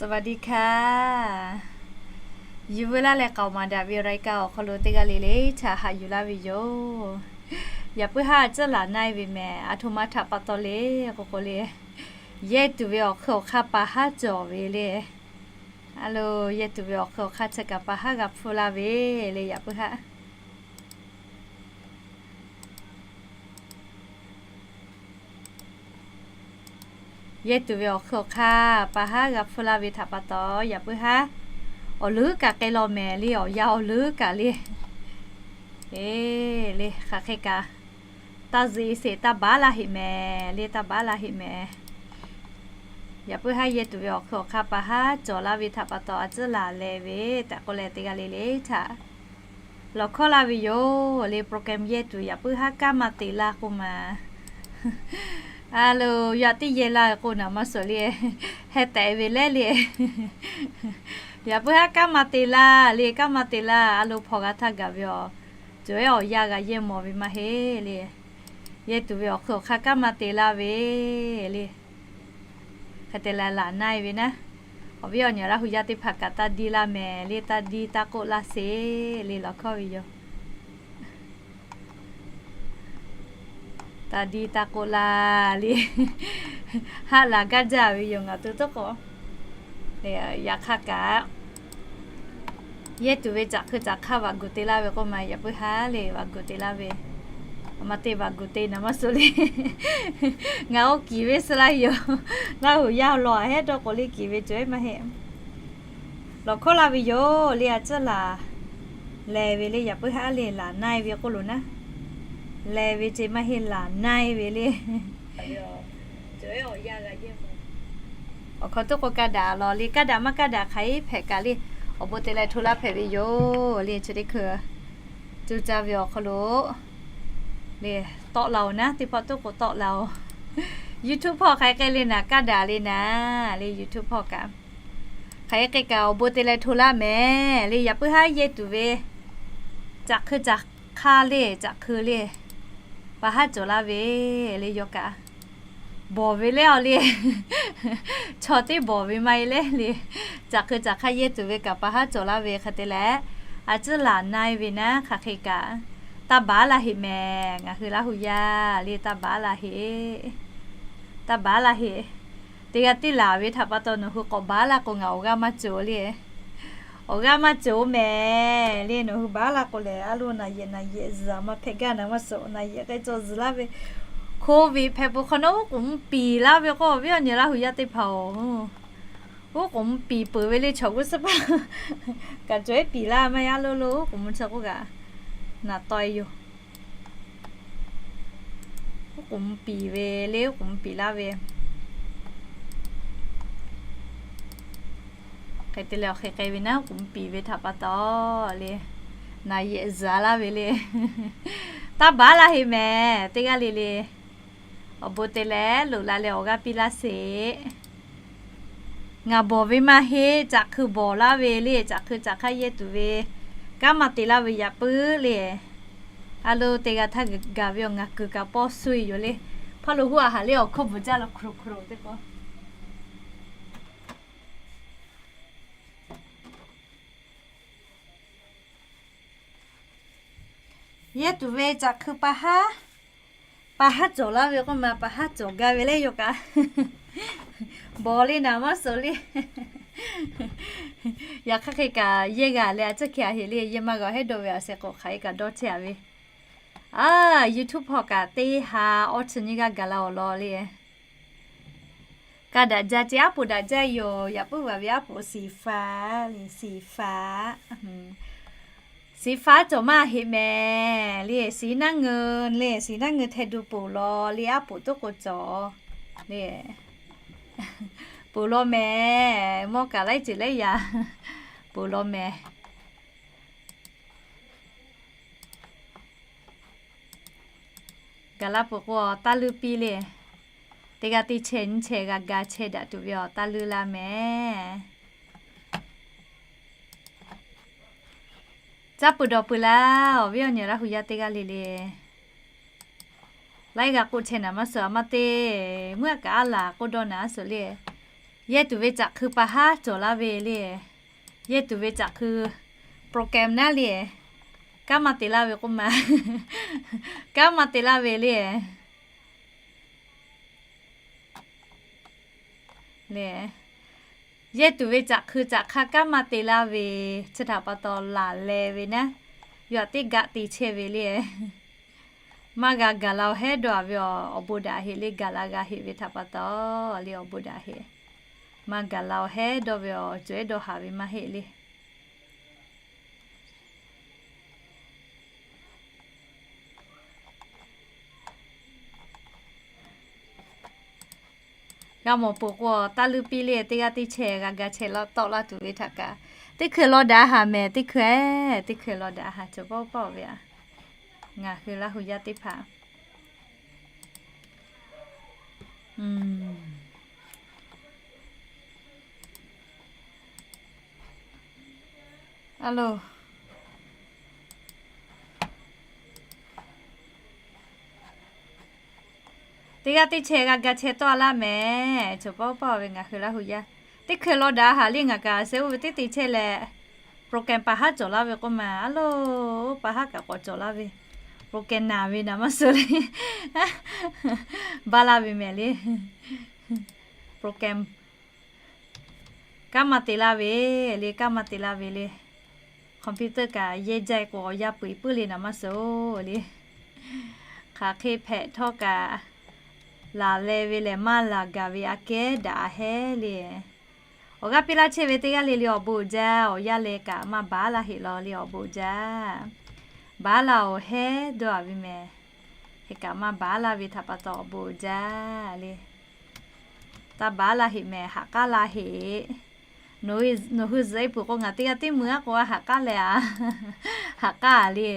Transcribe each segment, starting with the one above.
สวัสดีค่ะ Yuˬ veu laˇ leh k'aoˍ maˍ daꞈ ve รายการ awˬ hk'aw lo teˇ g'aˇ le le htaꞈ haꞈ yuˬ laˇ ve yoˬ. Yaꞈ puiˉ haˉ a ciˉ laˬ na-e ve mehˍ. Aˬ htoꞈ ma htaꞈ pa taw le k'o k'o le, yehˇ tuˬ ve awˬ hk'eun awˬ hk'aˇ pa haˉ cawˬ ve le. A lo, yehˇ tuˬ ve awˬ hk'eun awˬ hk'aˇ chi kaꞈ pa haˉ g'a hpfuhˇ laˇ ve le yaꞈ puiˉ haˉ. Yehˇ tuˬ ve awˬ hk'eun awˬ hk'aˇ pa haˉ g'a hpfuhˇ laˇ ve htaꞈ pa taw, yaꞈ puiˉ haˉ awˬ leuˉ kaꞈ k'ai law mehˍ le, awˬ yanˇ awˬ leuˉ kaꞈ le. E, le hk'aˬ hk'e kaꞈ, taˇ zuhꞈ e sheˍ, taˇ baˉ laˇ heꞈ mehˍ le, taˇ baˉ laˇ heꞈ mehˍ. Yaꞈ puiˉ haˉ yehˇ tuˬ ve awˬ hk'eun awˬ hk'aˇ pa haˉ cawˬ laˇ ve htaꞈ pa taw a ciˉ laˬ leh ve tehꞈ k'oˆ leh teˇ g'aˇ le le htaꞈ lawˬ hkawˇ laˇ ve yoˬ le. Program yehˇ tuˬ yaꞈ puiˉ haˉ kanˉ maˇ te laˇ k'oˆ ma. A lo, yaꞈ teˇ yehˇ laˇ ve k'o naˍ maˇ suhˍ le, heh tehꞈ ve leh le. Yaꞈ puiˉ haˉ kanˉ maˇ te laˇ le, kanˉ maˇ te laˇ. A lo, hpawnˬ g'a htaˇ gaˬ ve awˬ, cawˬ ehˉ awˬ yanˇ g'a yehˇ mawˬ ve maˇ heˆ le. Yehˇ tuˬ ve awˬ hk'eun awˬ hk'aˇ kanˉ maˇ te laˇ ve le. Hk'e te leh laˬ na-e ve naˉ, awˬ viˉ awˬ nyi Laˇ hu yaˇ teˇ hpaˍ kaꞈ taˇ diˇ laˇ mehˍ le, taˇ diˇ taˇ k'oˆ laˇ sheˍ le, lawˬ hkawˇ ve yoˬ. Taˇ diˇ taˇ k'oˆ laˇ le. Haˆ laˬ gaˇ jaˇ ve yoˬ ngaˬ to tawˇ k'o. Yaꞈ hk'aˇ kaꞈ, yehˇ tuˬ ve caꞈ hkui caꞈ hk'aˇ vaꞈ guˬ te laˇ ve k'oˆ ma, yaꞈ puiˉ haˉ le vaꞈ guˬ te laˇ ve. Aˬ ma te vaꞈ guˬ te naˍ maˇ suhˍ le. Ngaˬ oˇ kiˬ ve suh laˇ yoˬ. Laˇ hu yaˇ law a hehˉ dawˇ k'o le kiˬ ve cawˬ ehˉ maˇ heˆ. Lawˬ hkawˇ laˇ ve yoˬ le, a ciˉ laˬ leh ve le, yaꞈ puiˉ haˉ le laˬ na-e ve k'oˆ lo naˉ. Leh ve ce maˇ heˆ, laˬ na-e ve le. Awˬ hk'aw toˆ k'o kaˇ daꞈ lawˬ le, kaˇ daꞈ maˇ kaˇ daꞈ hk'aˬ hk'e hpehꞈ kaꞈ le, awˬ bon te leh hto laˇ hpehꞈ ve yoˬ le. Chi teˇ hkui co caˇ ve awˬ hk'aw lo le, tawˆ la-oˬ naˉ, teˇ hpaˍ toˆ k'o tawˆ la-oˬ. YouTube hpawˇ hk'aˬ hk'e k'ai le naˍ, kaˇ daꞈ le naˍ le, YouTube hpawˇ kaꞈ hk'aˬ hk'e k'ai kaꞈ awˬ bon te leh hto laˇ mehˍ le. Yaꞈ puiˉ haˉ yehˇ tuˬ ve caꞈ hkui caꞈ hk'aˇ le, caꞈ hkui le, pa haˉ cawˬ laˇ ve le. Yawˇ kaꞈ bawˬ ve leh awˬ le, chaw teˇ bawˬ ve maˇ heˆ leh le. Caꞈ hkui caꞈ hk'aˇ yehˇ tuˬ ve kaꞈ pa haˉ cawˬ laˇ ve hk'e te leh, a ciˉ laˬ na-e ve naˉ hk'aˬ hk'e kaꞈ, taˇ baˉ laˇ heꞈ mehˍ. Ngaˬ hui Laˇ hu yaˇ le taˇ baˉ laˇ heꞈ. Taˇ baˉ laˇ heꞈ. Teˇ g'aˇ teˇ laˬ ve htaꞈ pa taw nawˬ hui k'awꞈ baˉ laˇ k'o ngaˬ awˬ g'aˇ maˇ cawˬ le. Awˬ g'aˇ maˇ cawˬ mehˍ le. Nawˬ hui baˉ laˇ k'o lehˬ, a lo, naˬ yehˬ naˬ yehˬ zuhˬ a ma hpehꞈ gaˇ naˍ maˇ suhˍ, naˬ yehˬ k'ai cawˬ zuhˬ laˇ ve. Covid hpehꞈ peuˬ hk'awꞈ nawˉ, oˉ k'oˍ mvuh piˍ laˇ ve k'o, awˬ viˉ awˬ nyi Laˇ hu yaˇ teˇ hpaˍ-oˬ, oˉ k'oˍ mvuh piˍ peuˬ ve le. Chaw g'uˇ suhˉ paˇ kaꞈ cawˬ ehˉ piˍ laˇ maˇ yaˇ lo lo, oˉ k'oˍ mvuh chi k'oˆ kaꞈ naˍ taw-e yoˬ. Oˉ k'oˍ mvuh piˍ ve le, oˉ k'oˍ mvuh piˍ laˇ ve. Hk'e te leh awˬ hk'e k'ai ve naˉ, oˉ k'oˍ mvuh piˍ ve htaꞈ pa taw le, naˬ yehˬ zuhˬ a laˇ ve le. Taˇ baˉ laˇ heꞈ mehˍ teˇ g'aˇ le le. Awˬ bon te leh loꞈ la leh awˬ g'aˇ piˇ laˇ sheˍ. Ngaˬ bawˬ ve maˇ heˆ, caꞈ hkui bawˬ laˇ ve le, caꞈ hkui caꞈ hk'aˇ yehˇ tuˬ ve kanˉ maˇ te laˇ ve yaꞈ puiˉ le. A lo, teˇ g'aˇ htaˇ gaˬ ve awˬ ngaˬ kuiˬ kaꞈ pawˇ suh-e yoˬ le. Hpaˇ lo huˉ a haˍ le awˬ hkawˇ bvuhˬ jaˇ lo hk'oˍ hk'oˍ teˇ k'o Yehˇ tuˬ ve caꞈ hkui pa haˉ, pa haˉ cawˬ laˇ ve k'oˆ ma, pa haˉ cawˬ gaˇ ve leh yawˇ kaꞈ bawˬ le naˍ maˇ suhˍ le. Yaꞈ hk'aˇ hk'e kaꞈ yehˇ g'a leh a ciˉ hk'e a heˍ le, yehˇ maˇ g'a hehˉ dawˇ ve a sheh k'o hk'aˬ hk'e kaꞈ dawˇ chehˇ a ve. A, YouTube hpawˇ kaꞈ teˇ ha awˇ chi nyiˇ g'aˇ gaˬ la awˬ lawn le. Ka daꞈ jaˇ ce, aˉ poꞈ daꞈ jaˇ yoˬ. Yaꞈ puiˉ vaˬ ve aˉ poꞈ สีฟ้า le, สีฟ้า สีฟ้า cawˬ maˇ heˆ mehˍ le, สีน้ำเงิน le, สีน้ำเงิน hteh duˬ poˬ law le, aˉ poꞈ toˉ k'o cawˬ le. Poˬ law mehˍ, mawˇ kaꞈ laiˉ ceuˬ laiˉ yaꞈ poˬ law mehˍ. Gaˬ la peuˬ k'o taˇ luˇ piˇ le. Teˇ g'aˇ teˇ chehˇ nyiˇ chehˇ g'a ga chehˇ daꞈ tuˬ ve awˬ taˇ luˇ laˇ mehˍ. Caˇ peuˬ dawˬ peuˬ laˇ, awˬ viˉ awˬ nyi Laˇ hu yaˇ teˇ g'aˇ le le. Laiˉ g'a k'oˆ chehˇ naˍ maˇ suhˍ, a maˇ te meuˇ a kaꞈ aˉ laˬ k'oˆ dawˇ naˍ suhˍ le. Yehˇ tuˬ ve caꞈ hkui pa haˉ cawˬ laˇ ve le. Yehˇ tuˬ ve caꞈ hkui program naˉ le. Kanˉ maˇ te laˇ ve k'oˆ ma. Kanˉ maˇ te laˇ ve le. Le, yehˇ tuˬ ve caꞈ hkui caꞈ hk'aˇ kanˉ maˇ te laˇ ve, chi htaꞈ pa taw laˬ leh ve naˉ, yaꞈ teˇ gaˆ te chehˇ ve le. Maˇ g'a gaˬ la-oˬ hehˉ dawˇ-a ve awˬ bon daꞈ heꞈ le, gaˬ la g'a heꞈ ve htaꞈ pa taw le awˬ bon daꞈ heꞈ. Maˇ gaˬ la-oˬ hehˉ dawˇ ve awˬ cawˬ ehˉ dawˇ haˍ ve maˇ heˆ le. G'a mawˬ peuˬ k'o, taˇ leuˇ piˇ le, teˇ g'aˇ teˇ chehˇ g'a ga chehˇ la tawˆ laˇ tuˬ ve htaꞈ kaꞈ, teˇ hkui law daꞈ haˍ mehˍ, teˇ hkui, teˇ hkui law daꞈ haˍ cawˬ pawˆ pawˆ ve a. Ngaˬ hui Laˇ hu yaˇ teˇ hpaˍ a loˬ, teˇ g'aˇ teˇ chehˇ g'a ga chehˇ tawˆ laˇ mehˍ. Cawˬ pawˆ pawˆ ve ngaˬ hui Laˇ hu yaˇ teˇ hkui law daꞈ haˍ le. Ngaˬ kaꞈ sheh oˇ ve teˇ te chehˇ leh, program pa haˉ cawˬ laˇ ve k'oˆ ma a loˬ, pa haˉ kaꞈ k'awꞈ cawˬ laˇ ve, program naˬ ve naˍ maˇ suh le. Baˇ laˇ ve mehˍ le. Program kanˉ maˇ te laˇ ve le, kanˉ maˇ te laˇ ve le. Computer kaꞈ yehˇ jaˇ k'o awˬ yanˇ peu-eˬ puiˉ le naˍ maˇ suh le. Hk'aˬ hk'e hpehꞈ htawˇ kaꞈ, laˬ leh ve lehˬ maˇ laˬ gaˬ ve aꞈ kehˉ daꞈ hehˉ le. Awˬ g'aˇ piˇ laˇ chehˇ ve teˇ g'aˇ le le awˬ bon uiˍ jaˇ. Awˬ yanˇ leh kaꞈ maˇ baˬ laˇ heꞈ law le awˬ bon uiˍ jaˇ. Baˬ laˇ-oˬ hehˉ dawˇ-a ve mehˍ. Hk'e kaꞈ maˇ baˬ laˇ ve htaꞈ pa taw awˬ bon uiˍ jaˇ le. Taˇ baˬ laˇ heꞈ mehˍ, haꞈ k'aˉ la heꞈ. Nawˬ hui zuhꞈ-e peuˬ k'o ngaˬ teˇ g'aˇ teˇ meuˇ aˉ k'o a haꞈ k'aˉ leh a. Haꞈ k'aˉ le.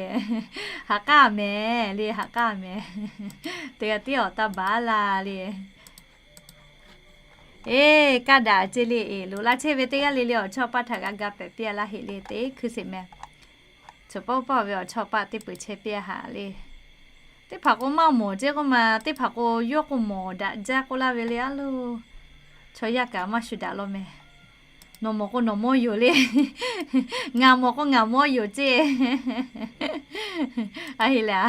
Haꞈ k'aˉ mehˍ le, haꞈ k'aˉ mehˍ. Teˇ g'aˇ tiˉ awˬ taˇ baˬ laˇ le. Eˬ, kaˇ daꞈ ce le. Eˬ, loꞈ la chehˇ ve teˇ g'aˇ le le awˬ chawˇ paˆ htaꞈ g'a ga pehˍ piˇ-a laˇ heꞈ le, teˇ hkui sheˍ mehˍ. Cawˬ pawˆ pawˆ ve awˬ chawˇ paˆ teˇ peuˬ chehˇ piˇ-a haꞈ le. Teˇ hpaˍ k'o maˇ mawˬ ceˇ k'oˆ ma, teˇ hpaˍ k'o yawˇ k'o mawˬ daꞈ jaˇ k'oˆ laˇ ve le a loˬ. Chaw yaˇ kaꞈ maˇ shu daꞈ law mehˍ. Nawˬ mawˬ k'o nawˬ mawˇ yoˬ le. Ngaˬ mawˬ k'o ngaˬ mawˇ yoˬ ceˇ. A heꞈ lehˬ a.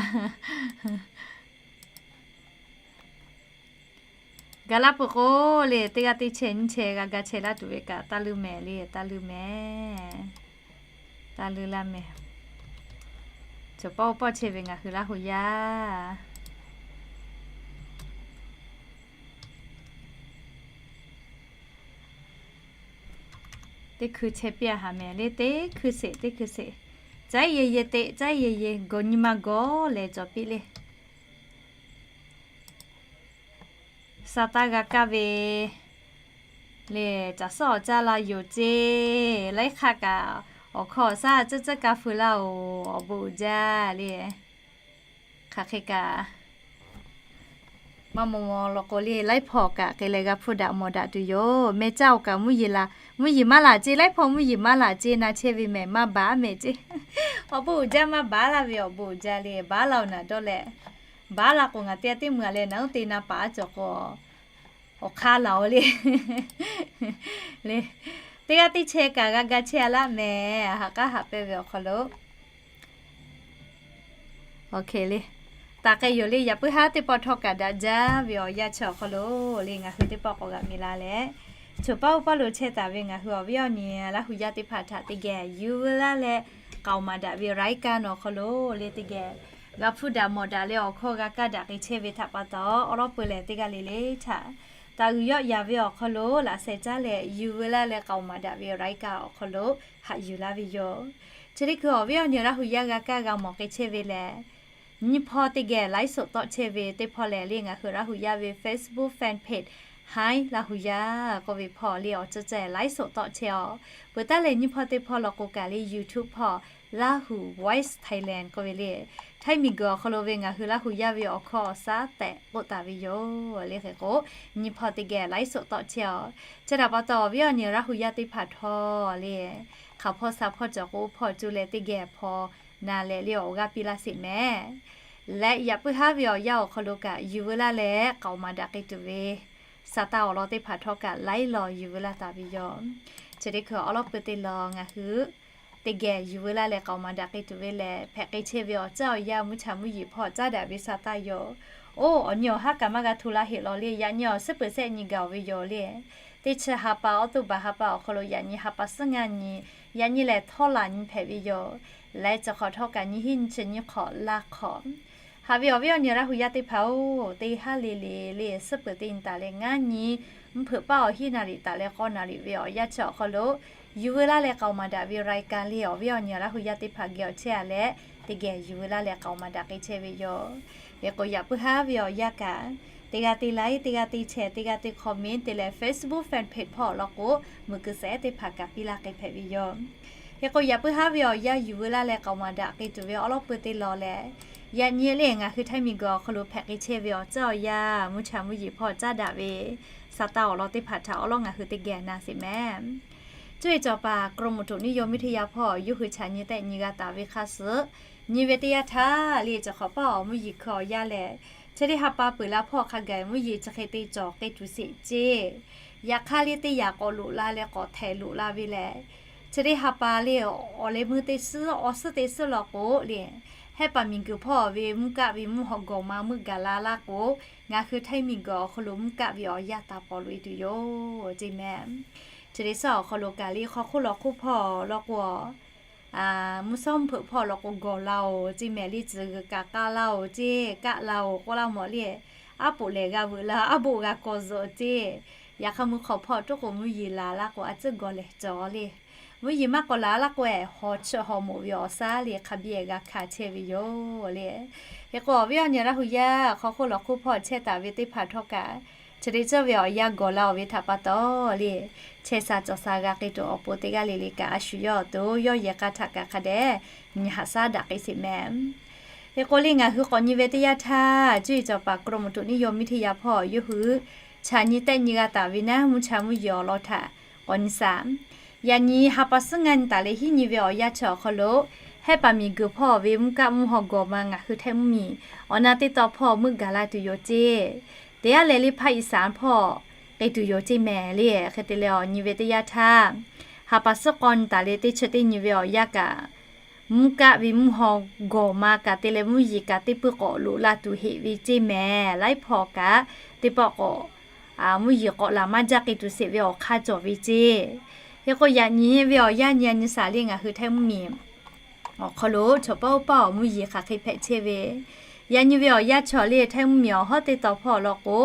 Gaˬ laˇ peuˬ k'o le, teˇ g'aˇ teˇ chehˇ nyiˇ chehˇ g'a ga chehˇ laˇ tuˬ ve kaꞈ taˇ leuˇ mehˍ le, taˇ leuˇ mehˍ. Taˇ leuˇ laˇ mehˍ. Cawˬ pawˆ pawˆ chehˇ ve ngaˬ hui Laˇ hu yaˇ teˇ hkui chehˇ piˇ-a haꞈ mehˍ le, teˇ hkui sheˍ, teˇ hkui sheˍ. Caˉ ye ye teꞈ, caˉ ye ye gawˬ nyi ma gawˬ leh cawˬ piˇ le. Sa taˇ g'a kaˇ ve le, caˬ suhˉ awˬ caˇ la yoˬ ceˇ. Laiˉ hk'aˇ kaꞈ awˬ hkawˇ awˬ shaˉ tcuhˉ tcuhˉ ka feu laˇ-oˬ, awˬ bon uiˍ jaˇ le. Hk'aˬ hk'e kaꞈ maˇ maw maw law k'o le, laiˉ hpawˇ kaꞈ hk'e leh g'a hpuˇ daꞈ mawˬ daꞈ tuˬ yoˬ. Meh caˇ-oˬ kaꞈ mvuhˇ yeˬ laˬ, mvuhˇ yeˬ maˇ laˬ ceˇ, laiˉ hpawˇ mvuhˇ yeˬ maˇ laˬ ceˇ, na chehˇ ve mehˍ maˇ baˬ mehˍ ceˇ. Awˬ bon uiˍ jaˇ maˇ baˬ laˇ ve awˬ bon uiˍ jaˇ le, baˬ laˇ-oˬ naˍ dawˇ leh. Baˬ laˇ k'o ngaˬ teˇ g'aˇ teˇ meuˇ-a leh naˍ uˉ te na paˍ a cawˬ k'o awˬ hk'aˇ laˬ-oˬ le. Le, teˇ g'aˇ teˇ chehˇ kaꞈ g'a ga chehˇ-a laˇ mehˍ, haꞈ k'aˉ haꞈ pehnˇ ve awˬ hk'aw lo. Oˇ hk'e le. Taˍ k'ai yoˬ le, yaꞈ puiˉ haˉ teˇ pawˆ htawˇ kaꞈ daꞈ jaˇ ve awˬ yanˇ chi awˬ hk'aw lo le, ngaˬ hui teˇ pawˆ k'awꞈ g'aꞈ mi la leh, choˬ paˇ oˇ paˇ lo chehˇ taˍ ve ngaˬ hui awˬ viˉ awˬ nyi Laˇ hu yaˇ teˇ hpaˍ htaꞈ teˇ geh yuˬ veu laˇ leh, k'aoˍ maˍ daꞈ ve รายการ awˬ hk'aw lo le teˇ geh g'a hpuˇ daꞈ mawˬ daꞈ leh awˬ hkawˇ g'a kaˇ daꞈ k'ai chehˇ ve htaꞈ pa taw, awˬ lawn peuˬ lehˬ teˇ g'aˇ le le htaꞈ taˍ uiˍ yawˆ yan ve awˬ hk'aw lo laꞈ sheh caˉ leh yuˬ veu laˇ leh k'aoˍ maˍ daꞈ ve รายการ awˬ hk'aw lo haꞈ yuˬ laˇ ve yoˬ. Chi teˇ hkui awˬ viˉ awˬ nyi Laˇ hu yaˇ g'a kaˇ g'a mawˬ k'ai chehˇ ve lehˬ, nyiˇ hpawˇ teˇ geh ไลฟ์สด tawˆ chehˇ ve teˇ hpawˇ lehˬ le, ngaˬ hui Laˇ hu yaˇ ve Facebook fan page Hi Laˇ hu yaˇ k'oˆ ve hpawˇ le awˬ ceuˬ ceh ไลฟ์สด tawˆ chehˇ-aw. Peuˬ taˉ lehˬ nyiˇ hpawˇ teˇ hpawˇ law k'o kaꞈ le YouTube hpawˇ Laˇ hu Voice Thailand k'oˆ ve le, Htaiˇ miˬguiˬ awˬ hk'aw lo ve ngaˬ hui Laˇ hu yaˇ ve awˬ hkawˇ awˬ shaˉ tehꞈ k'oˆ taˍ ve yoˬ le. Hk'e k'o, nyiˇ hpawˇ teˇ geh ไลฟ์สด tawˆ chehˇ-aw. Chi htaꞈ pa taw awˬ viˉ awˬ nyi Laˇ hu yaˇ teˇ hpaˍ htawˇ le, hk'aˬ hpawˇ sha hpawˇ cawˬ k'o oˇ hpawˇ cuˇ leh teˇ geh hpaw na leh le awˬ g'aˇ piˇ laˇ sheˍ mehˍ. Leh yaꞈ puiˉ haˉ ve awˬ yanˇ awˬ hk'aw lo kaꞈ yuˬ veu laˇ leh k'aoˍ maˍ daꞈ k'ai tuˬ ve Saˍtanˍ awˬ lawn teˇ hpaˍ htawˇ kaꞈ laiˉ law yuˬ veu laˇ taˍ ve yoˬ. Chi teˇ hkui awˉ lawˉ pui teˇ lawn ngaˬ hui teˇ geh yuˬ veu laˇ leh k'aoˍ maˍ daꞈ k'ai tuˬ ve lehˬ, hpehꞈ k'ai chehˇ ve awˬ caˉ awˬ yanˇ mvuhˇ cha mvuhˇ yeˬ hpawˇ caˉ daꞈ ve Saˍtanˍ yoˬ. Oˇ, awˬ nyi awˬ haˉ kaꞈ maˇ g'a hto laˇ heˆ law le. Yaꞈ nyi awˬ suhˉ peuˬ sehˆ nyi gaˬ ve yoˬ le. Teˇ chi ha pa, October ha pa awˬ hk'aw lo yaꞈ nyi ha pa suhˉ ngaˇ nyi, yaꞈ nyi lehˬ htawˇ laˬ nyi hpehꞈ ve yoˬ. Laiˉ ceuˬ hk'awꞈ htawˇ kaꞈ nyiˇ hinˉ nyiˇ chi nyiˇ hk'awꞈ laˇ hk'awꞈ. Haꞈ ve awˬ viˉ awˬ nyi Laˇ hu yaˇ teˇ hpaˍ-oˬ, teˇ haˉ le le le suhˉ peuˬ teˇ nyi taˍ leh ngaˇ nyi, mvuhˇ hpeuꞈ paˇ awˬ hiˉ naˍ riˍ taˍ leh k'awˇ naˍ riˍ ve awˬ yanˇ chi awˬ hk'aw lo yuˬ veu laˇ leh k'aoˍ maˍ daꞈ ve รายการ le awˬ viˉ awˬ nyi Laˇ hu yaˇ teˇ hpaˍ geh awˬ chehˇ a leh, teˇ geh yuˬ veu laˇ leh k'aoˍ maˍ daꞈ k'ai chehˇ ve yoˬ. Hk'e k'o yaꞈ puiˉ haˉ ve awˬ yanˇ kaꞈ, teˇ g'aˇ te like, teˇ g'aˇ te share, teˇ g'aˇ te comment te leh Facebook fan page hpawˇ law k'o, muiˬ kuiˬ sehˉ teˇ hpaˍ kaꞈ piˇ laˇ k'ai hpehꞈ ve yoˬ. Hk'e k'o yaꞈ puiˉ haˉ ve awˬ yanˇ yuˬ veu laˇ leh k'aoˍ maˍ daꞈ k'ai tuˬ ve awˉ lawˉ pui teˇ lawn lehˬ, yaꞈ nyi le ngaˬ hui Htaiˇ miˬguiˬ awˬ hk'aw lo hpehꞈ k'ai chehˇ ve awˬ caˉ awˬ yanˇ mvuhˇ cha mvuhˇ yeˬ hpawˇ caˉ daꞈ ve Saˍtanˍ awˬ lawn teˇ hpaˍ htaꞈ awˉ lawˉ ngaˬ hui teˇ geh na sheˍ mehˍ. Cuˇ yiˍ cawˬ paˍ กรมอุตุนิยมวิทยา hpawˇ yawˇ hui chaꞈ nyi tehˆ nyi g'a taˍ ve hk'aˇ suh, nyi ve teˇ yanˇ htaˇ le cawˬ hk'awꞈ paˇ awˬ mvuhˇ yeˬ hkui awˬ yanˇ lehˬ, chi teˇ ha pa peuˬ la hpawˇ hk'a gaˬ mvuhˇ yeˬ chi hk'e te cawˬ k'ai tuˬ sheˍ ceˇ. Yaꞈ hk'aˇ le teˇ yanˇ k'awꞈ loꞈ la leh k'awꞈ htehˍ loꞈ la ve lehˬ, chi teˇ ha pa le awˬ leh meuˇ teˇ suhˉ awˬ suhˉ teˇ suhˉ law k'o le, hehˉ paˍ miˬguiˬ hpawˇ ve mvuhˇ kaˆ ve mvuhˇ haw gawˬ ma meuˆ gaˬ la laˇ k'o, ngaˬ hui Htaiˇ miˬguiˬ awˬ hk'aw lo mvuhˇ kaˆ ve awˬ yanˇ taˍ paw loꞈ e tuˬ yoˬ ceˇ mehˍ. Chi teˇ suhˉ awˬ hk'aw lo kaꞈ le hk'aw hk'oˆ lawˬ hk'oˆ hpawˇ law k'o, mvuhˇ shawˉ mvuhˇ hpeuꞈ hpawˇ law k'o gawˬ la oˬ ceˇ mehˍ. Le tcuh g'uiˬ kaꞈ k'a la oˬ ceˇ, kaˆ la oˬ k'oˆ laˇ mawˬ le. Aˉ poꞈ lehˬ g'a veuꞈ la, aˉ boˆ g'a kawˬ zuhꞈ ceˇ. Yaꞈ hk'aˇ mvuhˇ hk'aw hpawˇ tuˉ k'o mvuhˇ yeˬ laˬ laˇ k'o a tcuhˉ gawˬ lehˬ cawˬ le. Mvuhˇ yeˬ maˇ k'awꞈ laˬ laˇ k'o ehˉ, haw chiˆ haw moꞈ ve awˬ shaˉ le hk'a biˇ g'a hkanˍ chehˇ ve yoˬ le. Hk'e k'o awˬ viˉ awˬ nyi Laˇ hu yaˇ hk'aw hk'oˆ lawˬ hk'oˆ hpawˇ chehˇ taˍ ve teˇ hpaˍ htawˇ kaꞈ, chi teˇ ceuˬ ve awˬ yanˇ gawˬ la oˬ ve htaꞈ pa taw le, chehˇ sha cawˬ sha g'a k'ai tuˬ awˬ pon teˇ g'aˇ le le kaꞈ a shu yawˇ awˬ to yawˇ yehˬ k'a htaꞈ kaꞈ hk'a dehꞈ nyi haꞈ shaˉ daꞈ k'ai sheˍ mehˍ. Hk'e k'o le ngaˬ hui k'awꞈ nyi ve teˇ yanˇ htaˇ, cuˇ yiˍ cawˬ paˍ กรมอุตุนิยมวิทยา hpawˇ yawˇ hui chaꞈ nyi tehˆ nyi g'a taˍ ve naˉ mvuhˇ cha mvuhˇ yeˬ awˬ lawn htaꞈ k'awꞈ nyi shaˍ. Yaꞈ nyi ha pa suhˉ ngaˇ nyi taˍ leh hiˉ nyi ve awˬ yanˇ chi awˬ hk'aw lo, hehˉ paˍ miˬguiˬ hpawˇ ve mvuhˇ kaˆ mvuhˇ haw gawˬ ma ngaˬ hui Htaiˇ mvuhˇ miˬ awˬ na teˇ taw hpawˇ meuˆ gaˬ la tuˬ yoˬ ceˇ. Teˇ g'aˇ leh le ภาคอีสาน hpawˇ k'ai tuˬ yoˬ ceˇ mehˍ le. Hk'e te leh awˬ nyi ve teˇ yanˇ htaˇ, ha pa suhˉ k'awˇ nyi taˍ leh teˇ chi teˇ nyi ve awˬ yanˇ kaꞈ, mvuhˇ kaˆ ve mvuhˇ haw gawˬ ma kaꞈ te leh mvuhˇ yeˬ kaꞈ teˇ peuˇ k'awꞈ loꞈ la tuˬ heꞈ ve ceˇ mehˍ. Laiˉ hpawˇ kaꞈ teˇ pawˆ k'awꞈ mvuhˇ yeˬ k'awꞈ laˬ maˇ jaˇ k'ai tuˬ sheˍ ve awˬ hk'aˇ cawˬ ve ceˇ. Hk'e k'o yaꞈ nyi ve awˬ yanˇ nyi a nyi shaˍ le ngaˬ hui Htaiˇ mvuhˇ miˬ awˬ hk'aw lo chaw paˉ oˇ paˇ awˬ mvuhˇ yeˬ hk'aˬ hk'e hpehꞈ chehˇ ve, yaꞈ nyi ve awˬ yanˇ chaw le Htaiˇ mvuhˇ miˬ awˬ hawˉ teˇ taw hpawˇ law k'o,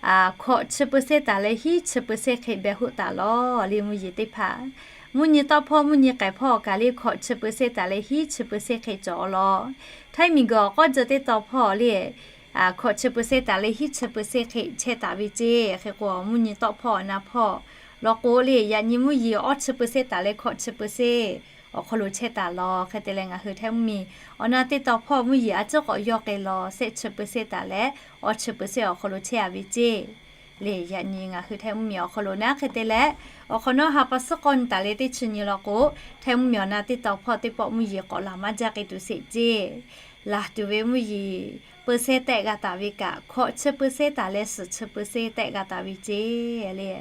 hkawꞈ chi เปอร์เซ็นต์ taˍ leh hiˉ chi เปอร์เซ็นต์ hk'e beh hoˆ taˍ law le mvuhˇ yeˬ teˇ hpaˍ. Mvuhˇ nyi tawˆ hpawˇ mvuhˇ nyi k'ai hpawˇ kaꞈ le hkawꞈ chi เปอร์เซ็นต์ taˍ leh hiˉ chi เปอร์เซ็นต์ hk'e cawˬ law. Htaiˇ miˬguiˬ awˬ k'awˇ ceuˬ teˇ taw hpawˇ le hkawꞈ chi เปอร์เซ็นต์ taˍ leh hiˉ chi เปอร์เซ็นต์ hk'e chehˇ taˍ ve ceˇ. Hk'e k'o mvuhˇ nyi tawˆ hpawˇ awˬ na hpawˇ law k'o le yaꞈ nyi mvuhˇ yeˬ awˇ chi เปอร์เซ็นต์ taˍ leh hkawꞈ chi เปอร์เซ็นต์ awˬ hk'aw lo chehˇ taˍ law. Hk'e te leh ngaˬ hui Htaiˇ mvuhˇ miˬ awˬ na teˇ taw hpawˇ mvuhˇ yeˬ a ciˉ k'awꞈ yawˇ k'ai law shehˆ chi เปอร์เซ็นต์ taˍ leh awˇ chi เปอร์เซ็นต์ awˬ hk'aw lo chehˇ a ve ceˇ. Le yaꞈ nyi ngaˬ hui Htaiˇ mvuhˇ miˬ awˬ hk'aw lo naˉ hk'e te leh, awˬ hk'awꞈ nawˉ ha pa suhˉ k'awˇ nyi taˍ leh teˇ chi nyi law k'o, Htaiˇ mvuhˇ miˬ awˬ na teˇ taw hpawˇ teˇ pawˆ mvuhˇ yeˬ k'awꞈ laˬ maˇ jaˇ k'ai tuˬ sheˍ ceˇ. Laˬ tuˬ ve mvuhˇ yeˬ เปอร์เซ็นต์ tehˆ g'a taˍ ve kaꞈ hkawꞈ chi เปอร์เซ็นต์ taˍ leh suhˍ chi เปอร์เซ็นต์ tehˆ g'a taˍ ve ceˇ le.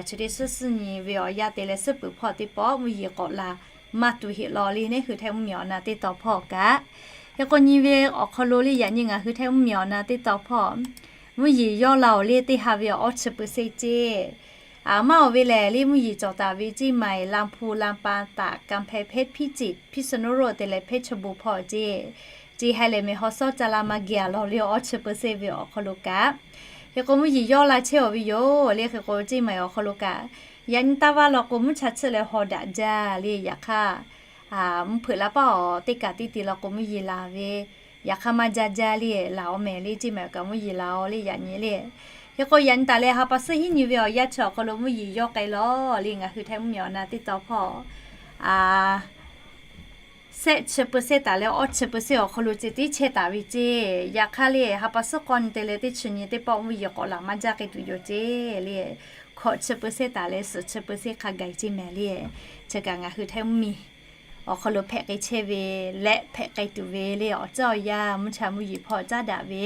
Chi teˇ suhˉ suhˉ nyi ve awˬ yanˇ te leh suhˉ peuˬ hpawˇ teˇ pawˆ mvuhˇ yeˬ k'awꞈ laˬ maˇ tuˬ heꞈ law le neˉ hui Htaiˇ mvuhˇ miˬ awˬ na teˇ taw hpawˇ kaꞈ. Hk'e k'o nyi ve awˬ hk'aw lo le yaꞈ nyi ngaˬ hui Htaiˇ mvuhˇ miˬ awˬ na teˇ taw hpawˇ mvuhˇ yeˬ yawˇ la oˬ le teˇ ha ve awˇ chi เปอร์เซ็นต์ ceˇ. Maˇ oˬ ve lehˬ le mvuhˇ yeˬ cawˬ taˍ ve ceˇ maiˍ ลำพูน ลำปาง ตาก กำแพงเพชร พิจิตร พิษณุโลก te leh เพชรบูรณ์ hpawˇ ceˇ. Ceˇ ha lehˬ mehˬ haw sawˉ ca la maˇ geh a law le awˇ chi เปอร์เซ็นต์ ve awˬ hk'aw lo kaꞈ. Hk'e k'o mvuhˇ yeˬ yawˇ la chehˇ oˬ ve yoˬ le. Hk'e k'o ceˇ maiˍ awˬ hk'aw lo kaꞈ yaꞈ nyi taˇ vaˇ law k'o mvuhˇ cha chiˆ leh haw daꞈ jaˇ le. Yaꞈ hk'aˇ mvuhˇ hpeuꞈ la paˇ awˬ teˇ kaˬ teˇ te law k'o mvuhˇ yeˬ laˬ ve, yaꞈ hk'aˇ maˇ jaˇ jaˇ le laˬ awˬ mehˍ le ceˇ maiˍ awˬ kaꞈ mvuhˇ yeˬ laˬ oˬ le yaꞈ nyi le. Hk'e k'o yaꞈ nyi taˍ leh ha pa suhˉ hiˉ nyi ve awˬ yanˇ chi awˬ hk'aw lo mvuhˇ yeˬ yawˇ k'ai law le ngaˬ hui Htaiˇ mvuhˇ miˬ awˬ na teˇ taw hpawˇ shehˆ chi เปอร์เซ็นต์ taˍ leh awˇ chi เปอร์เซ็นต์ awˬ hk'aw lo ceh tiˉ chehˇ taˍ ve ceˇ. Yaꞈ hk'aˇ le ha pa suhˉ k'awˇ nyi te leh teˇ chi nyi teˇ pawˆ mvuhˇ yeˬ k'awꞈ laˬ maˇ jaˇ k'ai tuˬ yoˬ ceˇ le. Hkawꞈ chi เปอร์เซ็นต์ taˍ leh suhˍ chi เปอร์เซ็นต์ hk'a gaˬ ceˇ mehˍ le. Chi kaꞈ ngaˬ hui Htaiˇ mvuhˇ miˬ awˬ hk'aw lo hpehꞈ k'ai chehˇ ve leh hpehꞈ k'ai tuˬ ve le awˬ caˉ awˬ yanˇ mvuhˇ cha mvuhˇ yeˬ hpawˇ caˉ daꞈ ve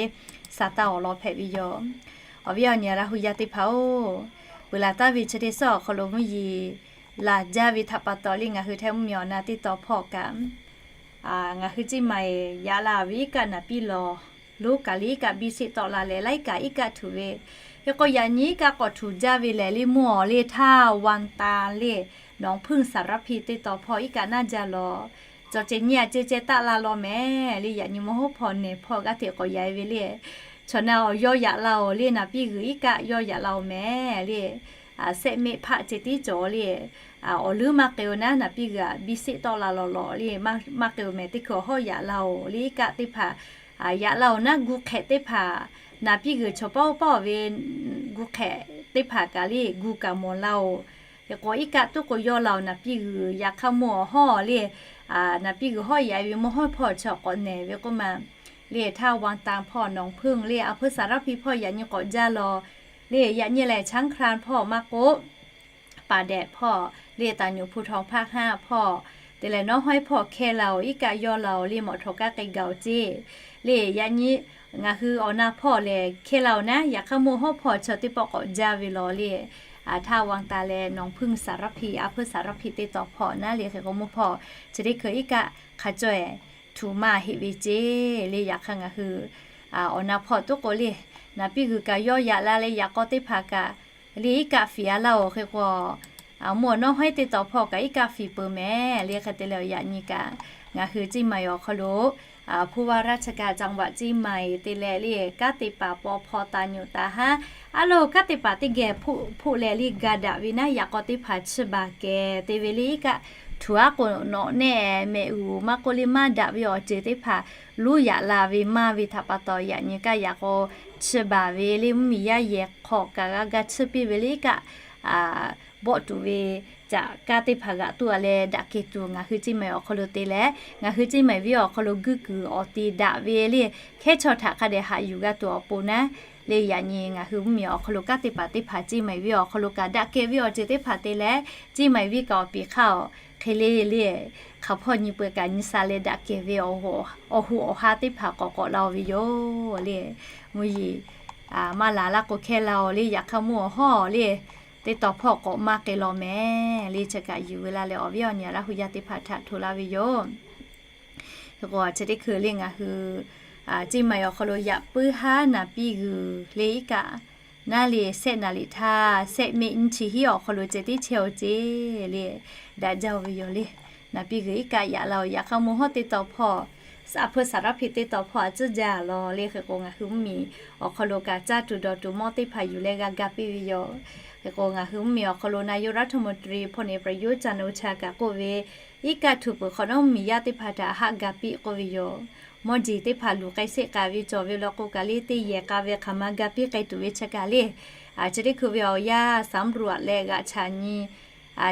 Saˍtanˍ awˬ lawn hpehꞈ ve yoˬ. Awˬ viˉ awˬ nyi Laˇ hu yaˇ teˇ hpaˍ-oˬ, peuˬ laˬ taˍ ve chi teˇ suhˉ awˬ hk'aw lo mvuhˇ yeˬ laˬ jaˇ ve htaꞈ pa taw leh ngaˬ hui htaiˇ mvuhˇmiˬ awˬ na teˇ taw hpawˇ kaꞈ, ngaˬ hui Ceˇ Maiˍ yaꞈ la ve iˉ kaˆ naˍ piˇ law lonˉ kaꞈ leh iˉ kaˆ biˇ sheˆ tawˆ la leh laiˉ kaꞈ iˉ kaˆ htuꞈ ve, hk'e k'o yaꞈ nyi iˉ kaˆ k'awꞈ htuꞈ jaˇ ve lehˬ leh mvuhˇ awˬ leh htaˇ Wang Tan leh Nawˬ hpuiˇ Saˍ raˇ hpiˇ teˇ taw hpawˇ iˉ kaˆ naˇ jaˇ law. Cawˬ ceh nyi a ceh ceh taˆ la law mehˍ leh yaꞈ nyi mvuhˇ hawˉ hpawˇ nehˬ hpawˇ g'aˇ hteꞈ k'awꞈ yaꞈ e ve leh, chaw na awˬ yawˇ yaꞈ la-oˬ leh naˍ piˇ g'uiˬ iˉ kaˆ yawˇ yaꞈ la-oˬ mehˍ leh, sehˆ mehˆ hpaˆ ceh tiˉ cawˬ leh, awˬ leuˉ maˇ k'ai-oˬ naˉ, naˍ piˇ g'uiˬ biˇ sheˆ tawˆ la lawˬ lawˬ leh maˇ k'ai-oˬ mehˍ, teˇ hkui awˬ hawˉ yaꞈ la-oˬ leh iˉ kaˆ teˇ hpaˍ yaꞈ la-oˬ naˉ, gu hk'ehꞈ teˇ hpaˍ, naˍ piˇ g'uiˬ chaw paˇ paˇ ve gu hk'ehꞈ teˇ hpaˍ kaꞈ leh gu kaꞈ mawˬ la-oˬ. Hk'e k'o iˉ kaˆ tuˉ k'o yawˇ la-oˬ, naˍ piˇ g'uiˬ yaꞈ hk'aˇ mvuhˇ awˬ hawˉ leh, naˍ piˇ g'uiˬ hawˉ yaꞈ e ve mvuhˇ hawˉ hpawˇ chi k'awꞈ nehˬ ve k'oˆ ma leh htaˇ Wang Tan hpawˇ Nawˬ hpuiˇ leh A hpuiˇ Saˍ raˇ hpiˇ hpawˇ yaꞈ nyi k'awꞈ jaˇ law leh yaꞈ nyi lehˬ Chaˉ hk'aˇ hpawˇ maˇ k'oˆ, Paˍ dehꞈ hpawˇ leh Taˍ nyuˍ hpu htawnˍ hpaˇ haˉ hpawˇ te leh Nawˉ hawˉ hpawˇ hkehˇ la-oˬ, iˉ kaˆ yawˇ la-oˬ leh mawꞈ htawnˍ kaˇ k'ai gaˬ-oˬ ceˇ. Leh yaꞈ nyi ngaˬ hui awˬ na hpawˇ lehˬ hkehˇ la-oˬ naˉ, yaꞈ hk'aˇ mvuhˇ hawˉ hpawˇ chaw teˇ pawˆ k'awꞈ jaˇ ve law leh, htaˇ Wang Tan leh Nawˬ hpuiˇ Saˍ raˇ hpiˇ, A hpuiˇ Saˍ raˇ hpiˇ teˇ taw hpawˇ naˉ leh hk'e k'o mvuhˇ hpawˇ chi teˇ hkui iˉ kaˆ hk'a caweh htuꞈ maˇ heˆ ve ceˇ. Leh yaꞈ hk'aˇ ngaˬ hui awˬ na hpawˇ tuˉ k'o leh naˍ piˇ g'uiˬ kaꞈ yawˇ yaꞈ la leh yaꞈ k'aw teˇ hpaˍ kaꞈ leh iˉ kaˆ fiˍ a laˇ-oˬ. Hk'e k'o mvuhˇ awˬ Nawˉ hawˉ teˇ taw hpawˇ kaꞈ iˉ kaˆ fiˍ peuˬ mehˍ leh hk'e te leh yaꞈ nyi kaꞈ ngaˬ hui Ceˇ Maiˍ awˬ hk'aw lo ผู้ว่าราชการจังหวัดเชียงใหม่ te leh leh kanˉ te paˍ paw hpaw taˍ nyuꞈ taˍ haˉ, a loˬ kanˉ te paˍ teˇ geh hpoˆ leh leh ga daꞈ ve naˉ, yaꞈ k'aw teˇ hpaˍ chiˇ baˬ kehˬ te ve leh iˉ kaˆ htuꞈ aˉ k'o nawꞈ nehˆ mehꞈ uiˍ maˇ k'oˆ leh maˇ daꞈ ve awˬ ceuˬ teˇ hpaˍ lonˉ yaꞈ la ve maˇ ve htaꞈ pa taw yaꞈ nyi kaꞈ yaꞈ k'aw chiˇ baˬ ve leh mvuhˇmiˬ yaˇ yehˬ hk'aw kaꞈ g'a ga chiˇ piˇ ve leh iˉ kaˆ bawˆ tuˬ ve caꞈ kanˉ teˇ hpaˍ g'aꞈ tuˬ a leh daꞈ kehˬ tuˬ ngaˬ hui Ceˇ Maiˍ awˬ hk'aw lo te leh ngaˬ hui Ceˇ Maiˍ venˇ awˬ hk'aw lo guˇ kuiˬ awˬ te daꞈ ve leh hkehˉ chaw htaꞈ hk'a dehꞈ haꞈ yuˬ g'a tuˬ awˬ pon naˉ, leh yaꞈ nyi ngaˬ hui mvuhˇmiˬ awˬ hk'aw lo kanˉ te paˍ teˇ hpaˍ Ceˇ Maiˍ venˇ awˬ hk'aw lo kaꞈ daꞈ kehˬ ve awˬ ceuˬ teˇ hpaˍ te leh Ceˇ Maiˍ venˇ kaꞈ awˬ piˍ hk'aˇ-oˬ, hk'e leh leh hk'aˬ hpawˇ nyi peuˬ kaꞈ nyi sha leh daꞈ kehˬ ve awˬ hoꞈ awˬ ha teˇ hpaˍ k'awꞈ k'awꞈ la-oˬ ve yoˬ leh, mvuhˇ yeˬ maˇ laˬ laˇ k'o hkehˇ la-oˬ leh yaꞈ hk'aˇ mvuhˇ awˬ hawˉ leh teˇ taw hpawˇ k'awꞈ maˇ k'ai law mehˍ leh chi kaꞈ yuˬ ve laˇ leh awˬ viˉ awˬ nyi Laˇ hu yaˇ teˇ hpaˍ htaꞈ hto laˇ ve yoˬ. Hk'e k'o chi teˇ hkui leh ngaˬ hui Ceˇ Maiˍ awˬ hk'aw lo yaꞈ puiˉ haˉ naˍ piˇ g'uiˬ leh iˉ kaˆ naˉ leh sehˆ naˍ liꞈ htaˇ sehˆ mehˆ nyiˇ chi hiˉ awˬ hk'aw lo ceh tiˉ chehˇ-oˬ ceˇ leh daꞈ jaˇ-oˬ ve yoˬ leh, naˍ piˇ g'uiˬ iˉ kaˆ yaꞈ la-oˬ, yaꞈ hk'aˇ mvuhˇ hawˉ teˇ taw hpawˇ, A hpuiˇ Saˍ raˇ hpiˇ teˇ taw hpawˇ a tcuhˉ jaˇ law leh hk'e k'o ngaˬ hui mvuhˇmiˬ awˬ hk'aw lo kaꞈ caˇ tuˬ dawˬ tuˬ mawˇ teˇ hpaˍ yuˬ leh g'a ga piˇ ve yoˬ. Hk'e k'o ngaˬ hui mvuhˇmiˬ awˬ hk'aw lo นายกรัฐมนตรี พลเอกประยุทธ์ จันทร์โอชา kaꞈ k'oˆ ve, iˉ kaˆ htuꞈ peuˬ hk'awꞈ nawˉ mvuhˇmiˬ yaˇ teˇ hpaˍ htaꞈ haˆ ga piˇ k'oˆ ve yoˬ. Mawˇ jeˬ teˇ hpaˍ luˬ k'ai sheˆ k'ai ve cawˬ ve law k'o kaꞈ leh teˇ yehˬ k'a ve hk'aˬ ma ga piˇ k'ai tuˬ ve chi kaꞈ leh, chi teˇ hkui ve awˬ yanˇ สำรวจ leh g'aꞈ chaꞈ nyi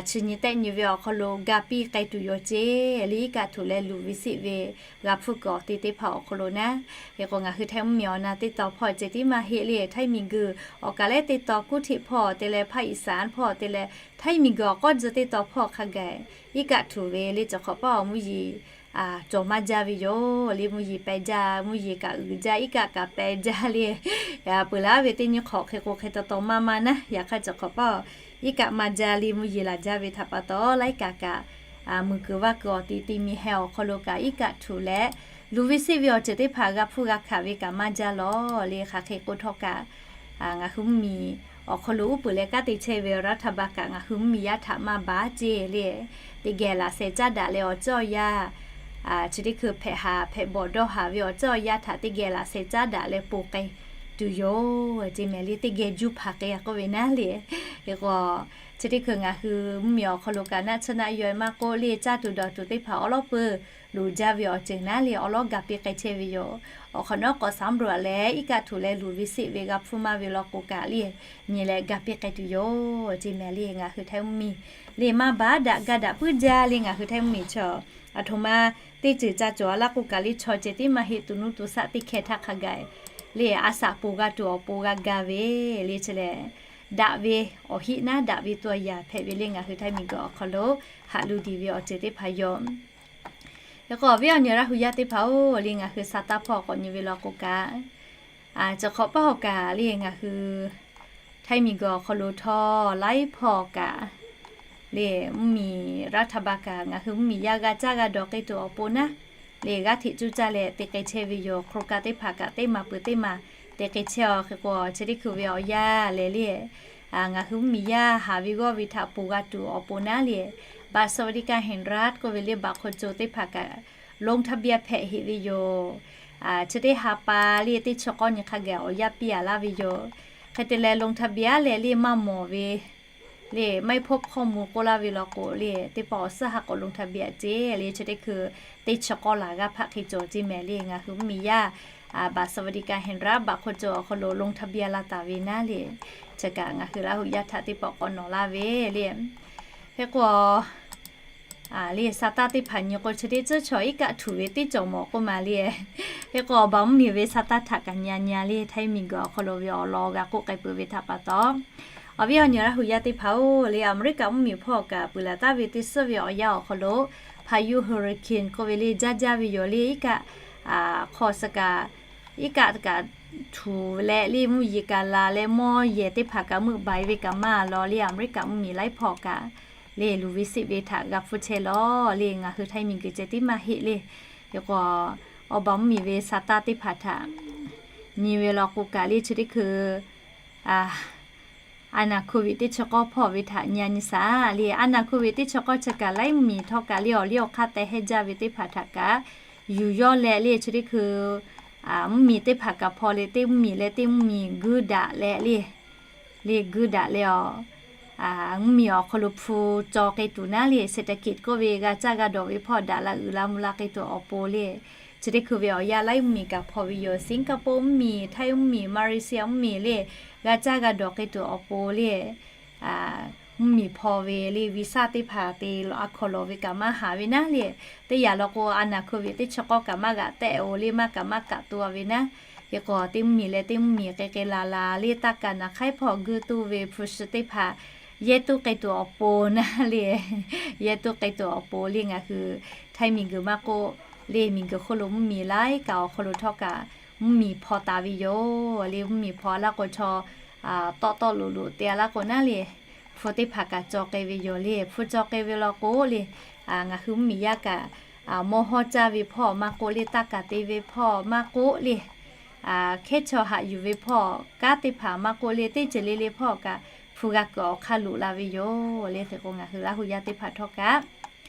chi nyi tehˆ nyi ve awˬ hk'aw lo ga piˇ k'ai tuˬ yoˬ ceˇ leh iˉ kaˆ htuꞈ leh luˬ ve sheˆ ve g'a hpfuhˇ kuiˬ awˬ te teˇ hpaˍ awˬ hk'aw lo naˉ, hk'e k'o ngaˬ hui htaiˇ mvuhˇmiˬ awˬ na teˇ taw hpawˇ ceh tiˉ maˇ heˆ leh htaiˇ miˬ guiˬ awˬ kaˬ leh teˇ taw กรุงเทพ hpawˇ te leh ภาคอีสาน hpawˇ te leh htaiˇ miˬ guiˬ awˬ k'awˇ tcuh teˇ taw hpawˇ hk'a gaˬ iˉ kaˆ htuꞈ ve leh cawˬ hk'awꞈ paˇ awˬ mvuhˇ yeˬ cawˬ maˇ jaˇ ve yoˬ leh mvuhˇ yeˬ pehˬ jaˇ, mvuhˇ yeˬ kaꞈ uiˍ jaˇ, iˉ kaˆ kaꞈ pehˬ jaˇ leh, peuˬ laˬ ve teˇ nyi hk'awꞈ hk'e k'o hk'e taw taw maˇ maˇ naˉ, yaꞈ hk'aˇ cawˬ hk'awꞈ paˇ iˉ kaˆ maˇ jaˇ leh mvuhˇ yeˬ laˬ jaˇ ve htaꞈ pa taw laiˉ kaꞈ kaꞈ muiˬ kuiˬ vaˇ kuiˬ awˬ te te mi heh awˬ hk'aw lo kaꞈ iˉ kaˆ htuꞈ leh luˬ ve sheˆ ve awˬ ceuˬ teˇ hpaˍ g'a hpfuhˇ g'a hkanˍ ve kaꞈ maˇ jaˇ law leh hk'aˬ hk'e k'o htawˇ kaꞈ ngaˬ hui mvuhˇmiˬ awˬ hk'aw lo uˉ peunˍ leh kanˉ te chehˇ ve รัฐบาล kaꞈ ngaˬ hui mvuhˇmiˬ yaˇ htaꞈ maˇ baˬ ceˇ leh, teˇ geh laꞈ sheh caˉ daꞈ leh awˬ ceuˬ awˬ yanˇ chi teˇ hkui hpehꞈ haˍ hpehꞈ bawˬ dawˇ haˍ ve awˬ ceuˬ awˬ yanˇ htaꞈ teˇ geh laꞈ sheh caˉ daꞈ leh ponˬ k'ai tuˬ yoˬ ceˇ mehˍ leh teˇ geh juˇ hpaˍ k'ai k'oˆ ve naˉ leh, hk'e k'o chi teˇ hkui ngaˬ hui mvuhˇmiˬ awˬ hk'aw lo kaꞈ naˆ tsuhˇ naˆ yaweh maˇ k'oˆ leh caˇ tuˬ dawˬ tuˬ teˇ hpaˍ awˉ lawˉ peuˬ luˬ jaˇ ve awˬ ceuˬ naˉ leh awˉ lawˉ ga piˇ k'ai chehˇ ve yoˬ. Awˬ hk'awꞈ nawˉ k'awꞈ สำรวจ leh iˉ kaˆ htuꞈ leh luˬ ve sheˆ ve g'a hpfuhˇ maˇ ve law k'o kaꞈ leh nyi leh ga piˇ k'ai tuˬ yoˬ ceˇ mehˍ leh ngaˬ hui htaiˇ mvuhˇmiˬ leh maˇ baˬ daꞈ ga daꞈ puiˉ jaˇ leh ngaˬ hui htaiˇ mvuhˇmiˬ chaw aˬ htoꞈ ma teˇ ceuˬ ca cawˬ a laˇ k'o kaꞈ leh chaw ceh tiˉ maˇ heˆ, tuˬ nuˇ tuˬ shaˆ teˇ hkeh htaˇ hk'a gaˬ leh a shaꞈ ponˬ g'a tuˬ awˬ pon g'a ga ve leh chi lehˬ daꞈ ve awˬ heˆ naˉ daꞈ ve tuˬ a yaˍ hpehꞈ ve leh ngaˬ hui htaiˇ miˬ guiˬ awˬ hk'aw lo haꞈ lu diˬ ve awˬ ceuˬ teˇ hpaˍ yoˬ. Hk'e k'o awˬ viˉ awˬ nyi Laˇ hu yaˇ teˇ hpaˍ-oˬ leh ngaˬ hui sa taˇ hpawˇ k'awꞈ nyi ve law k'o kaꞈ Chi hk'awꞈ paˇ hawˬ kaꞈ le ngaˬ hui Htaiˇ miˬguiˬ awˬ hk'aw lo htawˇ laiˉ hpawˇ kaꞈ le, mvuhˇmiˬ รัฐบาล kaꞈ ngaˬ hui mvuhˇmiˬ yaˇ g'a caˇ g'a dawˬ k'ai tuˬ awˬ pon naˉ le, g'aˇ hteꞈ cuˇ caˇ leh te k'ai chehˇ ve yoˬ. โครงการ teˇ hpaˍ kaꞈ teˇ maˬ peuˬ teˇ maˬ te k'ai chehˇ-aw. Hk'e k'o chi teˇ hkui ve awˬ yanˇ lehˬ le, ngaˬ hui mvuhˇmiˬ yaˇ haˍ ve g'awˇ ve htaꞈ ponˬ g'a tuˬ awˬ pon naˉ le, บัตรสวัสดิการแห่งรัฐ k'oˆ ve le, baꞈ hk'aw co teˇ hpaˍ kaꞈ ลงทะเบียน hpehꞈ heꞈ ve yoˬ. Chi teˇ ha pa le teˇ chi k'awˇ nyi hk'a gaˬ awˬ yanˇ piˇ-a laˇ ve yoˬ. Hk'e te leh ลงทะเบียน leh le maˇ mawˬ ve le, ไม่พบข้อมูล k'oˆ laˇ ve law k'o le, teˇ pawˆ awˬ suhˉ ha k'awꞈ ลงทะเบียน ceˇ le, chi teˇ hkui teˇ chi k'awˇ laˬ g'aˇ hpaˆ hk'e cawˬ ceˇ mehˍ le. Ngaˬ hui mvuhˇmiˬ yaˇ บัตรสวัสดิการแห่งรัฐ baꞈ hk'aw co awˬ hk'aw lo ลงทะเบียน la taˍ ve naˉ le, chi kaꞈ ngaˬ hui Laˇ huˍ yaˇ htaꞈ teˇ pawˆ k'awꞈ nawˬ laˇ ve le. Hk'e k'o le, sa taˇ teˇ hpaˍ nyi k'o chi teˇ tcuhˉ chaw iˉ kaˆ htuꞈ ve teˇ cawˬ mawˬ k'oˆ ma le. Hk'e k'o awˬ baˬ mvuhˇmiˬ ve sa taˇ htaꞈ kaꞈ nyi-a nyi-a le, Htaiˇ miˬguiˬ awˬ hk'aw lo ve awˬ lawn g'a k'oˆ k'ai peuˬ ve htaꞈ pa taw, awˬ viˉ awˬ nyi Laˇ huˍ yaˇ teˇ hpaˍ-oˬ le, Aˍmeˍriˆkaꞈ mvuhˇmiˬ hpawˇ kaꞈ puˬ laˬ taˍ ve teˇ suhˉ ve awˬ yanˇ awˬ hk'aw lo พายุ hurricane k'oˆ ve le jaˇ jaˇ ve yoˬ le. Iˉ kaˆ hk'aw suh kaꞈ, iˉ kaˆ kaꞈ htuꞈ leh le mvuhˇ yeˬ kaꞈ laˬ leh mawˇ yehˬ teˇ hpaˍ kaꞈ meuˆ baiˬ ve kaꞈ maˇ law le, Aˍmeˍriˆkaꞈ mvuhˇmiˬ laiˉ hpawˇ kaꞈ le luˬ ve siˆ ve htaꞈ g'a hpfuhˇ chehˇ lawˬ le. Ngaˬ hui Htaiˇ miˬguiˬ ceh tiˉ maˇ heˆ le. Hk'e k'o awˬ baˬ mvuhˇmiˬ ve sa taˇ teˇ hpaˍ htaꞈ nyi ve law k'o kaꞈ le chi teˇ hkui อานาโควิด teˇ chi k'awˇ hpawˇ ve htaꞈ nyi-a nyi shaˍ le. อานาโควิด teˇ chi k'awˇ chi kaꞈ laiˉ mvuhˇmiˬ htawˇ kaꞈ le awˬ liˇ awˬ hk'aˇ teh hehnˇ jaˇ ve teˇ hpaˍ htaꞈ kaꞈ yuˬ yawˇ leh le chi teˇ hkui mvuhˇmiˬ teˇ hpaˍ kaꞈ hpaw le, teˇ mvuhˇmiˬ leh teˇ mvuhˇmiˬ guiˇ daꞈ leh le, le guiˇ daꞈ leh awˬ mvuhˇmiˬ awˬ hk'aw lo hpu caw k'ai tuˬ naˉ le, เศรษฐกิจ k'oˆ ve g'a caˇ g'a dawˬ ve hpawˇ daꞈ la uiˍ la mvuh la k'ai tuˬ awˬ pon le, chi teˇ hkui ve awˬ yanˇ laiˉ mvuhˇmiˬ kaꞈ hpaw ve yoˬ. Singapore mvuhˇmiˬ, Htaiˇ mvuhˇmiˬ, Malaysia mvuhˇmiˬ le g'a caˇ g'a dawˬ k'ai tuˬ awˬ pon le, mvuhˇmiˬ hpaw ve le visa teˇ hpaˍ te a hkaw lawˬ ve kaꞈ maˇ haˍ ve naˉ le, teˇ yanˇ law k'o อานาโควิด teˇ chi k'awˇ kaꞈ maˇ g'aꞈ tehˆ-o le, maˇ kaꞈ maˇ kaꞈ to-a ve naˉ. Hk'e k'o teˇ mvuhˇmiˬ leh teˇ mvuhˇmiˬ k'ai k'ai la la le taˇ kaꞈ naˬ hk'aiˉ hpawˇ guiˇ tuˇ ve hpu shi teˇ hpaˍ yehˇ tuˇ k'ai tuˬ awˬ pon naˉ le, yehˇ tuˇ k'ai tuˬ awˬ pon le ngaˬ hui Htaiˇ miˬguiˬ maˇ k'oˆ le, miˬguiˬ hk'oˆ lo mvuhˇmiˬ laiˉ kaꞈ awˬ hk'aw lo htawˇ kaꞈ mvuhˇmiˬ hpaw taˍ ve yoˬ le. Mvuhˇmiˬ hpaw laˇ k'o chaw tawˆ tawˆ loꞈ loꞈ te-a laˇ k'o naˉ le, hpu teˇ hpaˍ kaꞈ caw k'ai ve yoˬ le. Hpu caw k'ai ve law k'o le, ngaˬ hui mvuhˇmiˬ yaˇ kaꞈ mawˇ hawˇ caˇ ve hpawˇ maˇ k'oˆ le, taˇ kaˬ te ve hpawˇ maˇ k'oˆ le, hkehˉ chaw haꞈ yuˬ ve hpawˇ kanˉ teˇ hpaˍ maˇ k'oˆ le, teˇ ceuˬ le le hpawˇ kaꞈ hpu g'a kuiˬ awˬ hk'aˇ loꞈ la ve yoˬ le. Hk'e k'o ngaˬ hui Laˇ huˍ yaˇ teˇ hpaˍ htawˇ kaꞈ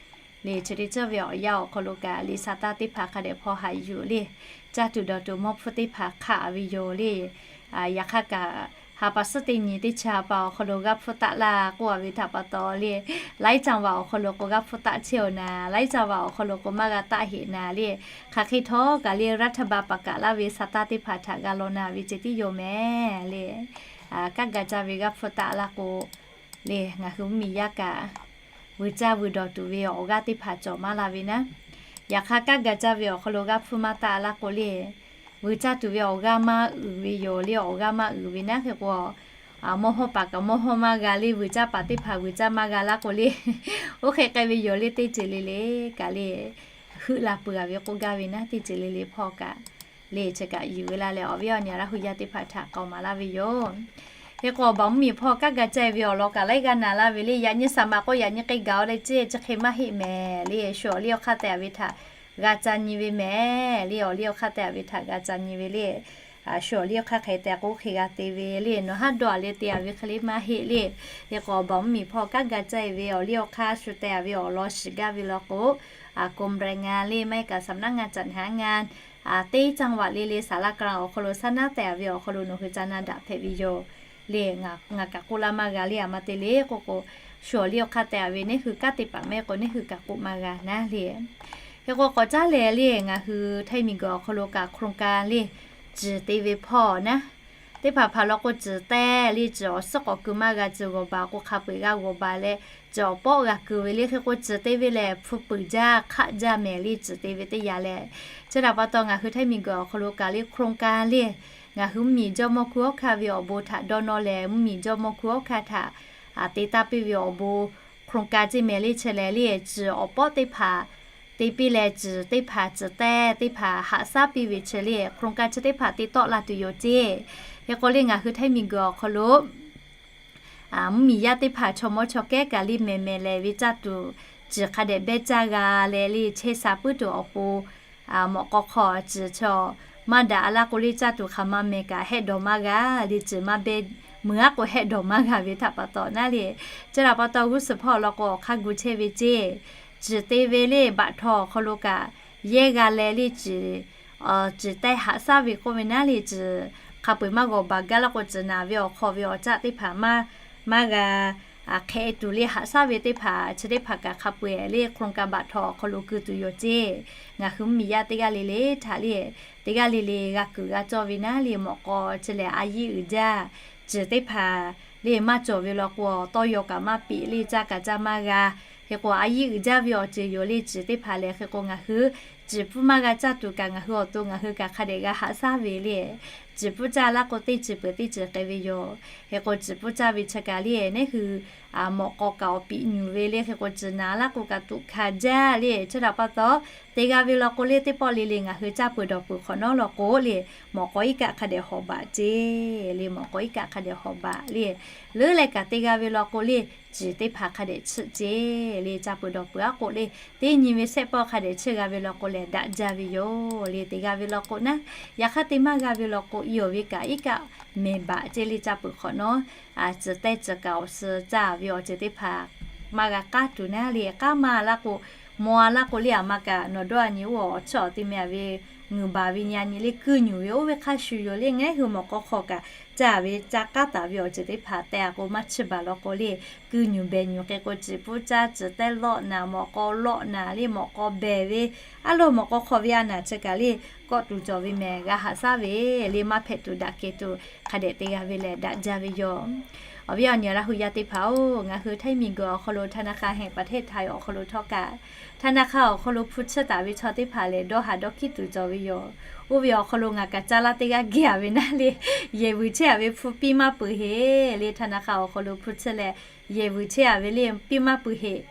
le chi teˇ ceuˬ ve awˬ yanˇ awˬ hk'aw lo kaꞈ le sa taˇ teˇ hpaˍ hk'a dehꞈ hpaw haꞈ yuˬ le, caˇ tuˬ dawˬ tuˬ mawˇ hpfuhˇ teˇ hpaˍ hk'aˆ ve yoˬ le. Yaꞈ hk'aˇ kaꞈ ha pa suhˉ teˇ nyi teˇ chi ha pa awˬ hk'aw lo g'aˇ hpfuhˇ taˆ laˇ k'oˆ-a ve htaꞈ pa taw le, laiˉ caˇ vaꞈ awˬ hk'aw lo k'o g'aˇ hpfuhˇ taˆ chehˇ-oˬ naˍ, laiˉ caˇ vaꞈ awˬ hk'aw lo k'o maˇ g'a taˆ heꞈ naˍ le. Hk'aˬ hk'e htawˇ kaꞈ le รัฐบาล paˍ kaꞈ laˇ ve sa taˇ teˇ hpaˍ htaꞈ g'a law na ve ceh tiˉ yoˬ mehˍ le. Kaˇ ga caˇ ve g'aˇ hpfuhˇ taˆ laˇ k'o le ngaˬ hui mvuhˇmiˬ yaˇ kaꞈ vuiˬ caˇ vuiˬ dawˬ tuˬ ve awˬ g'aˇ teˇ hpaˍ cawˬ maˇ la ve naˉ. Yaꞈ hk'aˇ kaˇ ga caˇ ve awˬ hk'aw lo g'aˇ hpfuhˇ maˇ taˆ laˇ k'o le, vuiˬ caˇ tuˬ ve awˬ g'aˇ maˇ uiˍ ve yoˬ le, awˬ g'aˇ maˇ uiˍ ve naˉ. Hk'e k'o mawˇ hawˇ paˍ kaꞈ mawˇ hawˇ maˇ g'a le, vuiˬ caˇ paˍ teˇ hpaˍ vuiˬ caˇ maˇ g'a laˇ k'o le, oˇ hk'e k'ai ve yoˬ le. Teˇ ceuˬ le le kaꞈ le heuˆ la peuˬ-a ve k'oˆ gaˇ ve naˉ. Teˇ ceuˬ le le hpawˇ kaꞈ le chi kaꞈ yuˬ ve laˇ leh awˬ viˉ awˬ nyi Laˇ huˍ yaˇ teˇ hpaˍ htaꞈ k'awꞈ maˍ laˇ ve yoˬ. Hk'e k'o awˬ baˬ mvuhˇmiˬ hpawˇ kaˇ ga caˇ ve awˬ lawn kaꞈ laiˉ g'aˇ na laˇ ve le, yaꞈ nyi saˍ maꞈ k'oˆ yaꞈ nyi k'ai gaˬ-o leh ceˇ, chi hk'e maˇ heˆ mehˍ le. Shu awˬ liˇ awˬ hk'aˇ tehꞈ ve htaꞈ g'a ca nyi ve mehˍ le. Awˬ liˇ awˬ hk'aˇ tehꞈ ve htaꞈ g'a ca nyi ve le. Shu awˬ liˇ awˬ hk'aˇ hk'e tehꞈ k'oˆ hk'e g'a te ve le. Nawˬ haˉ dawˇ-a leh te-a ve hk'e le maˇ heˆ le. Hk'e k'o awˬ baˬ mvuhˇmiˬ hpawˇ kaˇ ga caˇ ve awˬ liˇ awˬ hk'aˇ shu te-a ve awˬ lawn shiˍ gaˇ ve law k'o, กรมแรงงาน le maˇ heˆ kaꞈ สำนักงานจัดหางาน teˇ จังหวัด le le ศาลากลาง awˬ hk'aw lo saˉ naˉ tehꞈ ve awˬ hk'aw lo nawˬ hui ca na daꞈ hpehꞈ ve yoˬ le. Ngaˬ kaꞈ k'oˆ laˇ maˇ g'a le, a ma te le k'oˆ k'o, shu awˬ liˇ awˬ hk'aˇ tehꞈ ve neˇ hui kanˉ te paˍ mehˆ k'o neˇ hui kaꞈ k'oˆ maˇ g'a naˉ le. Hk'e k'o k'awꞈ caˉ leh le ngaˬ hui Htaiˇ miˬguiˬ awˬ hk'aw lo kaꞈ โครงการ le ciˬ te ve hpawˇ naˉ, teˇ hpaˍ hpaˍ law k'o ciˬ te le, ciˬ awˬ suhˉ k'awꞈ keu maˇ g'a, ciˬ g'awˬ baˬ k'o hk'a peu-eˬ g'a g'awˬ baˬ leh, ciˬ awˬ pawˆ g'a keu ve le. Hk'e k'o ciˬ te ve lehˬ hpu peuˬ jaˇ hk'aˆ jaˇ mehˍ le. Ciˬ te ve teˇ yanˇ leh, chi htaꞈ pa taw ngaˬ hui Htaiˇ miˬguiˬ awˬ hk'aw lo kaꞈ le โครงการ le ngaˬ hui mvuhˇmiˬ jawˇmawˇ hkuiˉ awˉ hkanˇ ve awˬ bon htaꞈ dawˇ nawˇ leh, mvuhˇmiˬ jawˇmawˇ hkuiˉ awˉ hkanˇ htaꞈ te taˇ piˇ ve awˬ bon โครงการ ceˇ mehˍ le. Chi lehˬ le ciˬ awˬ pawˆ teˇ hpaˍ te piˇ leh, ciˬ teˇ hpaˍ, ciˬ tehˇ teˇ hpaˍ haꞈ shaˉ piˇ ve chi le, โครงการ chi teˇ hpaˍ te tawˆ la tuˬ yoˬ ceˇ. Hk'e k'o le, ngaˬ hui Htaiˇ miˬguiˬ awˬ hk'aw lo mvuhˇmiˬ yaˇ teˇ hpaˍ chaw mawˇ chaw kehˉ kaꞈ le mehˬ mehˬ lehˬ ve caˇ tuˬ, ciˬ hk'a dehꞈ behˇ caˇ g'a leh le, chehˇ sha puiˉ tuˬ awˬ pon, mawꞈ k'aw hk'aw ciˬ chaw maˇ daꞈ a laˇ k'o le, caˇ tuˬ hk'aˬ ma mehˬ kaꞈ hehˆ dawˬ maˇ g'a le, ciˬ maˇ behˇ meuˬ aˉ k'o hehˆ dawˬ maˇ g'a ve htaꞈ pa taw naˉ le. Chi htaꞈ pa taw g'uˇ suhˍ hpawˇ awˬ lawn k'o awˬ hk'aˇ gu chehˇ ve ceˇ. Ciˬ te ve le, baꞈ htaw awˬ hk'aw lo kaꞈ yehˇ g'a leh le, ciˬ, ciˬ tehˇ haꞈ shaˉ ve k'oˆ ve naˉ le, ciˬ hk'a peu-eˬ maˇ g'awˬ baˬ gaˇ laˇ k'o, ciˬ naˍ ve awˬ hk'aw ve awˬ caˆ teˇ hpaˍ maˇ, maˇ g'a hk'e tuˬ le, haꞈ shaˉ ve teˇ hpaˍ chi teˇ hpaˍ kaꞈ hk'a peu-eˬ le, โครงการ baꞈ htaw awˬ hk'aw lo keu tuˬ yoˬ ceˇ. Ngaˬ hui mvuhˇmiˬ yaˇ teˇ g'aˇ le le htaꞈ le, teˇ g'aˇ le le g'a kuiˬ g'a cawˇ ve naˉ le, mawꞈ k'aw chi lehˬ a yiˇ uiˍ jaˇ. Ciˬ teˇ hpaˍ le maˇ cawˬ ve law k'o, tawˇ yaw kaꞈ maˇ peꞈ le, caˇ kaꞈ caˇ maˇ g'a. Hk'e k'o a yiˇ uiˍ jaˇ ve awˬ ceuˬ yoˬ le, ciˬ teˇ hpaˍ lehˬ. Hk'e k'o ngaˬ hui ciˬ pfuhˇ maˇ g'a caˇ tuˬ kaꞈ, ngaˬ hui awˬ to ngaˬ hui kaꞈ hk'a dehꞈ g'a haꞈ shaˉ ve le. Ciˬ pfuhˇ caˇ laˇ k'o, teˇ ciˬ peuˬ teˇ ciˬ k'ai ve yoˬ. Hk'e k'o ciˬ pfuhˇ caˇ ve chi kaꞈ le, neˉ hui mawꞈ k'aw kaꞈ awˬ piꞈ nyuˬ ve le. Hk'e k'o ciˬ naˍ laˇ k'o kaꞈ tuꞈ hkanˍ jaˇ le. Chi htaꞈ pa taw, te g'a ve law k'o le, teˇ pawˆ le le ngaˬ hui caˇ peuˬ dawˬ peuˬ hk'awꞈ nawˉ law k'o le, mawꞈ k'aw iˉ kaˆ hk'a dehꞈ hawꞈ baꞈ ceˇ le. Mawꞈ k'aw iˉ kaˆ hk'a dehꞈ hawꞈ baꞈ le. Leuˉ leh kaꞈ te g'a ve law k'o le, ciˬ teˇ hpaˍ hk'a dehꞈ chiˆ ceˇ le. Caˇ peuˬ dawˬ peuˬ aˉ k'o le, teˇ nyi ve shehˆ pawˆ hk'a dehꞈ chiˇ g'a ve law k'o lehˬ, daꞈ jaˇ ve yoˬ le. Te g'a ve law k'o naˉ, yaꞈ hk'aˇ te maˇ g'a ve law k'o, i awˬ ve kaꞈ iˉ kaˆ mehˬ baꞈ ceˇ le. Caˇ peuˬ hk'awꞈ nawˉ, ciˬ tehˇ ciˬ kaꞈ awˬ suh caˇ ve awˬ ceuˬ teˇ hpaˍ maˇ g'a k'aˉ tuˬ naˉ le. K'aˉ maˇ laˇ k'o, maw a laˇ k'o le, aˬ ma kaꞈ nawˬ dawˇ a nyi oˇ awˬ chiˇ awˬ te meh a ve, ngeuˍ baˬ ve nyi a nyi le, kuiˇ nyuˬ ve oˇ ve hk'a shuˍ yoˬ le. Ngaˬ hui mawꞈ k'aw hk'aw kaꞈ caˇ ve caˇ k'aˉ taˍ ve awˬ ceuˬ teˇ hpaˍ te a k'o, maˇ chiˇ baˬ law k'o le, kuiˇ nyuˬ behˬ nyuˬ. Hk'e k'o ciˬ pfuhˇ caˇ, ciˬ tehˇ lawˆ naˍ, mawꞈ k'aw lawˆ naˍ le, mawꞈ k'aw behˬ ve, aˉ lo mawꞈ k'aw hk'aw ve a naˍ chi kaꞈ le, kawˆ tuˬ cawˬ ve mehˬ, g'a haꞈ shaˉ ve le, maˇ hpehꞈ tuˬ daꞈ kehˬ tuˬ hk'a dehꞈ te g'a ve lehˬ, daꞈ jaˇ ve yoˬ. Awˬ viˉ awˬ nyi Laˇ hu yaˇ teˇ hpaˍ-oˬ, ngaˬ hui Htaiˇ miˬguiˬ awˬ hk'aw lo ธนาคารแห่งประเทศไทย awˬ hk'aw lo htawˇ kaꞈ, ธนาคาร awˬ hk'aw lo hpu chiˇ taˍ ve chaw teˇ hpaˍ lehˬ, dawˇ haˍ dawˇ hkiˉ tuˬ cawˬ ve yoˬ. Oˇ ve awˬ hk'aw lo ngaˬ kaꞈ caˇ laˇ teˇ g'aˇ geh a ve naˉ le, yehˬ vuiˬ chehˇ a ve hpu piˇ maˇ peuˬ heˍ le. ธนาคาร awˬ hk'aw lo hpu chiˇ leh yehˬ vuiˬ chehˇ a ve le, piˇ maˇ peuˬ heˍ.